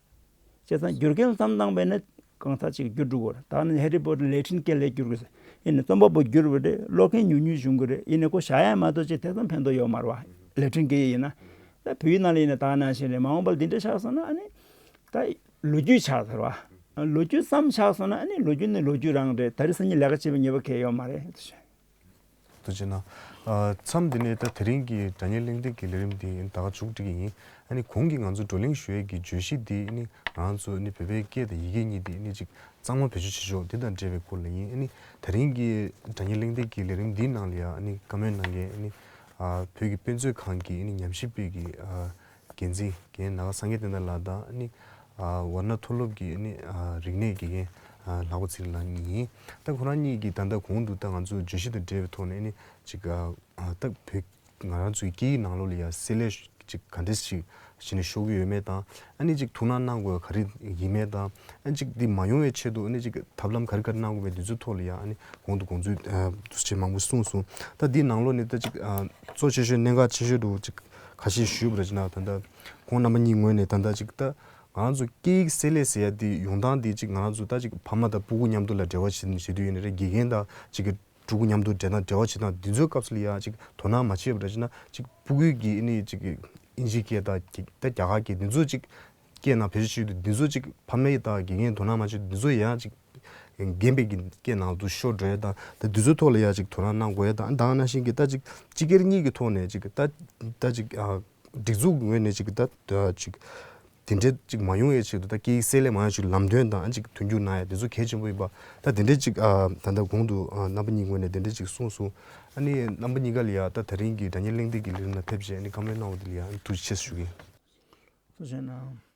བྱས་ཙང་བསྒྱུར་མཁན་བསམ་བཏང་པས་ན་གང་ཟག་ཅིག་བསྒྱུར་འགྲོ་གི་རེད། ད་ནི་ཧེ་རི་ཕོ་ཊར་ལེ་ཊིན་སྐད་ལས་བསྒྱུར་དགོས་ཟེར། ཡིན་ནའི་རྩོམ་པ་པོ་བསྒྱུར་བ་རེད། ཀློག་མཁན་ཉུང་ཉུང་བྱུང་གི་རེད། ཡིན་ནའི་ཁོ་བཞག་ཡ་མ་གཏོགས་ཅིག་དེ་ཙམ་ཕན་ཐོགས་ཡོད་མ་རེད་བ། ལེ་ཊིན་སྐད་ཡིན་ན། ད་བོད་ཡིག་ནང་ལ་ཡིན་ན་ད་ག་ནང་བཞིན་རེད། མ་འོངས་པར་འདི་འདྲ་ཆགས་སོང་ན་ཨ་ནི་ད་ལོ་རྒྱུས་ཆགས་ཚར་བ། ལོ་རྒྱུས་ཙམ་ཆགས་སོང་ན་ཨ་ནི་ལོ་རྒྱུས་ནི་ལོ་རྒྱུས་རང་རེད། ད་རེས་སང་ཉིན་ལས་ཀ་བྱེད་པའི་ངེས་པ་གང་ཡང་ཡོད་མ་རེད། ཐུགས་རྗེ་གནང་། ཨ་མཚམས་འདི་ནས་ད་དེ་རིང་གི་སྒྲ་སྙན་གླེང་སྟེགས་ཀྱི་ལས་རིམ་འདི་ད་ག་མཇུག་སྒྲིལ་གྱི་ཡིན། ཨ་ནི་གོང་གི་ང་ཚོ་བགྲོ་གླེང་ཞུ་ཡས་ཀྱི་བརྗོད་གཞི་འདི་ཨ་ནི་ང་རང་ཚོ་ཨ་ནི་བོད་པའི་སྐད་དང་ཡི་གེ་གཉིས་འདི་ཨ་ནི་ཅིག་གཙང་མ་བེད་སྤྱོད་བྱེད་ཕྱོགས་འདི་དང་འབྲེལ་བའི་སྐོར་ལ་ཡིན། ཨ་ནི་དེ་རིང་གི་སྒྲ་སྙན་གླེང་སྟེགས་ཀྱི་ལས་རིམ་འདིའི་ནང་ལ་ཡང་ཨ་ནི་བཀའ་མོལ་གནང་མཁན་ཨ་ནི་ཨ་བོད་ཀྱི་དཔེ་མཛོད་ཁང་གི་ཨ་ནི་ཉམས་ཞིབ་པའི་གི་ཨ་འགན་འཛིན་རྒན་ནཱ་ག་སངས་རྒྱས་བསྟན་དར་ལགས་དང་ཨ་ནི་ཨ་ཝར་ཎ་མཐོ་སློབ་ཀྱི་ཨ་ནི་ཨ་རིག་གནས་དགེ་རྒན་ཨ་ལྷག་པ་ཚེ་རིང་ལགས་གཉིས་ཡིན། ད་ཁོ་རང་གཉིས་ཀྱིས་ད་ལྟ་གོང་དུ་ད་ང་ཚོ་བརྗོད་གཞི་དང་འབྲེལ་བའི་ཐོག་ནས་ཨ་ནི་ཅིག་ཨ་ཨ་ད་བོད་ང་རང་ཚོའི་སྐད་ཡིག་ནང་ལོགས་ལ་ཡ་བསྲེ་ལྷད་ཅིག་ག་འདྲས་ཅིག་གཞི་ནས་ཤོར་གྱི་ཡོད་མེད་དང་། ཨ་ནི་ཅིག་ཐུགས་སྣང་གནང་དགོས་ག་རེ་ཡིན་མེད་དང་། ཨ་ནི་ཅིག་འདི་མ་ཡོང་བའི་ཆེད་དུ་ཨ་ནི་ཅིག་ཐབས་ལམ་ག་རེ་ག་རེ་གནང་དགོས་མེད་འདི་ཚོའི་ཐོག་ལ་ཡ་ཨ་ནི་གོང་དུ་དགོངས་ཚུལ་ཨ་འདུ་བྱེད་མང་པོ་གསུངས་སོང་། ད་འདིའི་ནང་ལོགས་ནས་ད་ཅིག་ཨ་གཙོ་ཆེ་ཤོས་གནད་འགག་ཆེ་ཤོས་འདྲ་བོ་ཅིག་ཁ་ཤས་ཞུས་པ་རེད། ཅིག་ན་ད་ལྟ་ཁོང་རྣམ་པ་གཉིས་ངོས་ནས་ད་ལྟ་ཅིག་ད་ང་རང་ཚོ་སྐད་ཡིག་བསྲེ་ལྷད་ཟེར་ཡ་འདི་ཡོང་སྟངས་འདི་ཅིག་ང་རང་ཚོ་ད་ཅིག་ཕ་མ་དང་སྤུ་གུ་མཉམ་དུ་ལ་འབྲེལ་བ་བྱེད་བྱེད་དུས་ཡིན་ནའི་རེད། དགེ་རྒན་དང་ཅིག་གི་ཕྲུ་གུ་མཉམ་དུ་འབྲེལ་ན་འབྲེལ་བ་བྱེད་སྟངས་འདི་ཚོའི་སྐབས་སུ་ལ་ཡ་ཅིག་དོ་སྣང་མ་བྱས་པ་འདྲ་བྱས་ན་ཅིག་ཕྲུ་གུའི་གི་ཨ་ནི་ཅིག་གི་ཨིན་ཇིའི་སྐད་དང་ད་རྒྱ་གར་སྐད་འདི་ཚོ་ཅིག་སྐད་ནང་བེད་སྤྱོད་བྱེད་དུས་འདི་ཚོ་ཅིག་ཕ་མའི་དང་དགེ་རྒན་དོ་སྣང་མ་བྱེད་དུས་འདི་ཚོ་ཡང་ཅིག་རྒན་པའི་གི་སྐད་ནང་དུ་ཤོར་འགྲོ་ཡ་དང་ད་འདི་ཚོའི་ཐོག་ལ་ཡ་ཅིག་དོ་སྣང་གནང་དགོས་ཡ་དང་། ད་ག་ནང་བཞིན་གི་ད་ཅིག་སྤྱི་སྒེར་གཉིས་ཀྱི་ཐོག་ནས་ཅིག་ད་ད་ཅིག་ཨ་སྒྲིག་འཛུགས་ངོས་ནས་ཅིག་ད་ད་ཅིག་དེ་འདྲའི་ཅིག་མ་ཡོང་ཡའི་ཆེད་དུ་ད་སྐད་ཡིག་བསྲེ་ལྷད་མ་ཡོང་ཆེད་དུ་ལམ་སྟོན་དང་ཅིག་མཐུན་འགྱུར་གནང་ཡ་དེ་ཚོ་གལ་ཆེན་པོ་ཡིན་པ། ད་དེ་འདྲའི་ཅིག་ཨ་ད་ལྟ་གོང་དུ་ཨ་རྣམ་པ་གཉིས་ངོས་ནས་དེ་འདྲའི་ཅིག་གསུངས་སོང་། ཨ་ནི་རྣམ་པ་གཉིས་ཀ་ལ་ཡ་ད་དེ་རིང་གི་སྒྲ་སྙན་གླེང་སྟེགས་ཀྱི་ལས་རིམ་ལ་ཕེབས་བྱས་ཨ་ནི་བཀའ་མོལ་གནང་བ་དེ་ལ་ཡ་ཨ་ནི་ཐུགས་རྗེ་ཆེ་ཞུ་གི་ཡིན། ཐུགས་རྗེ་གནང་།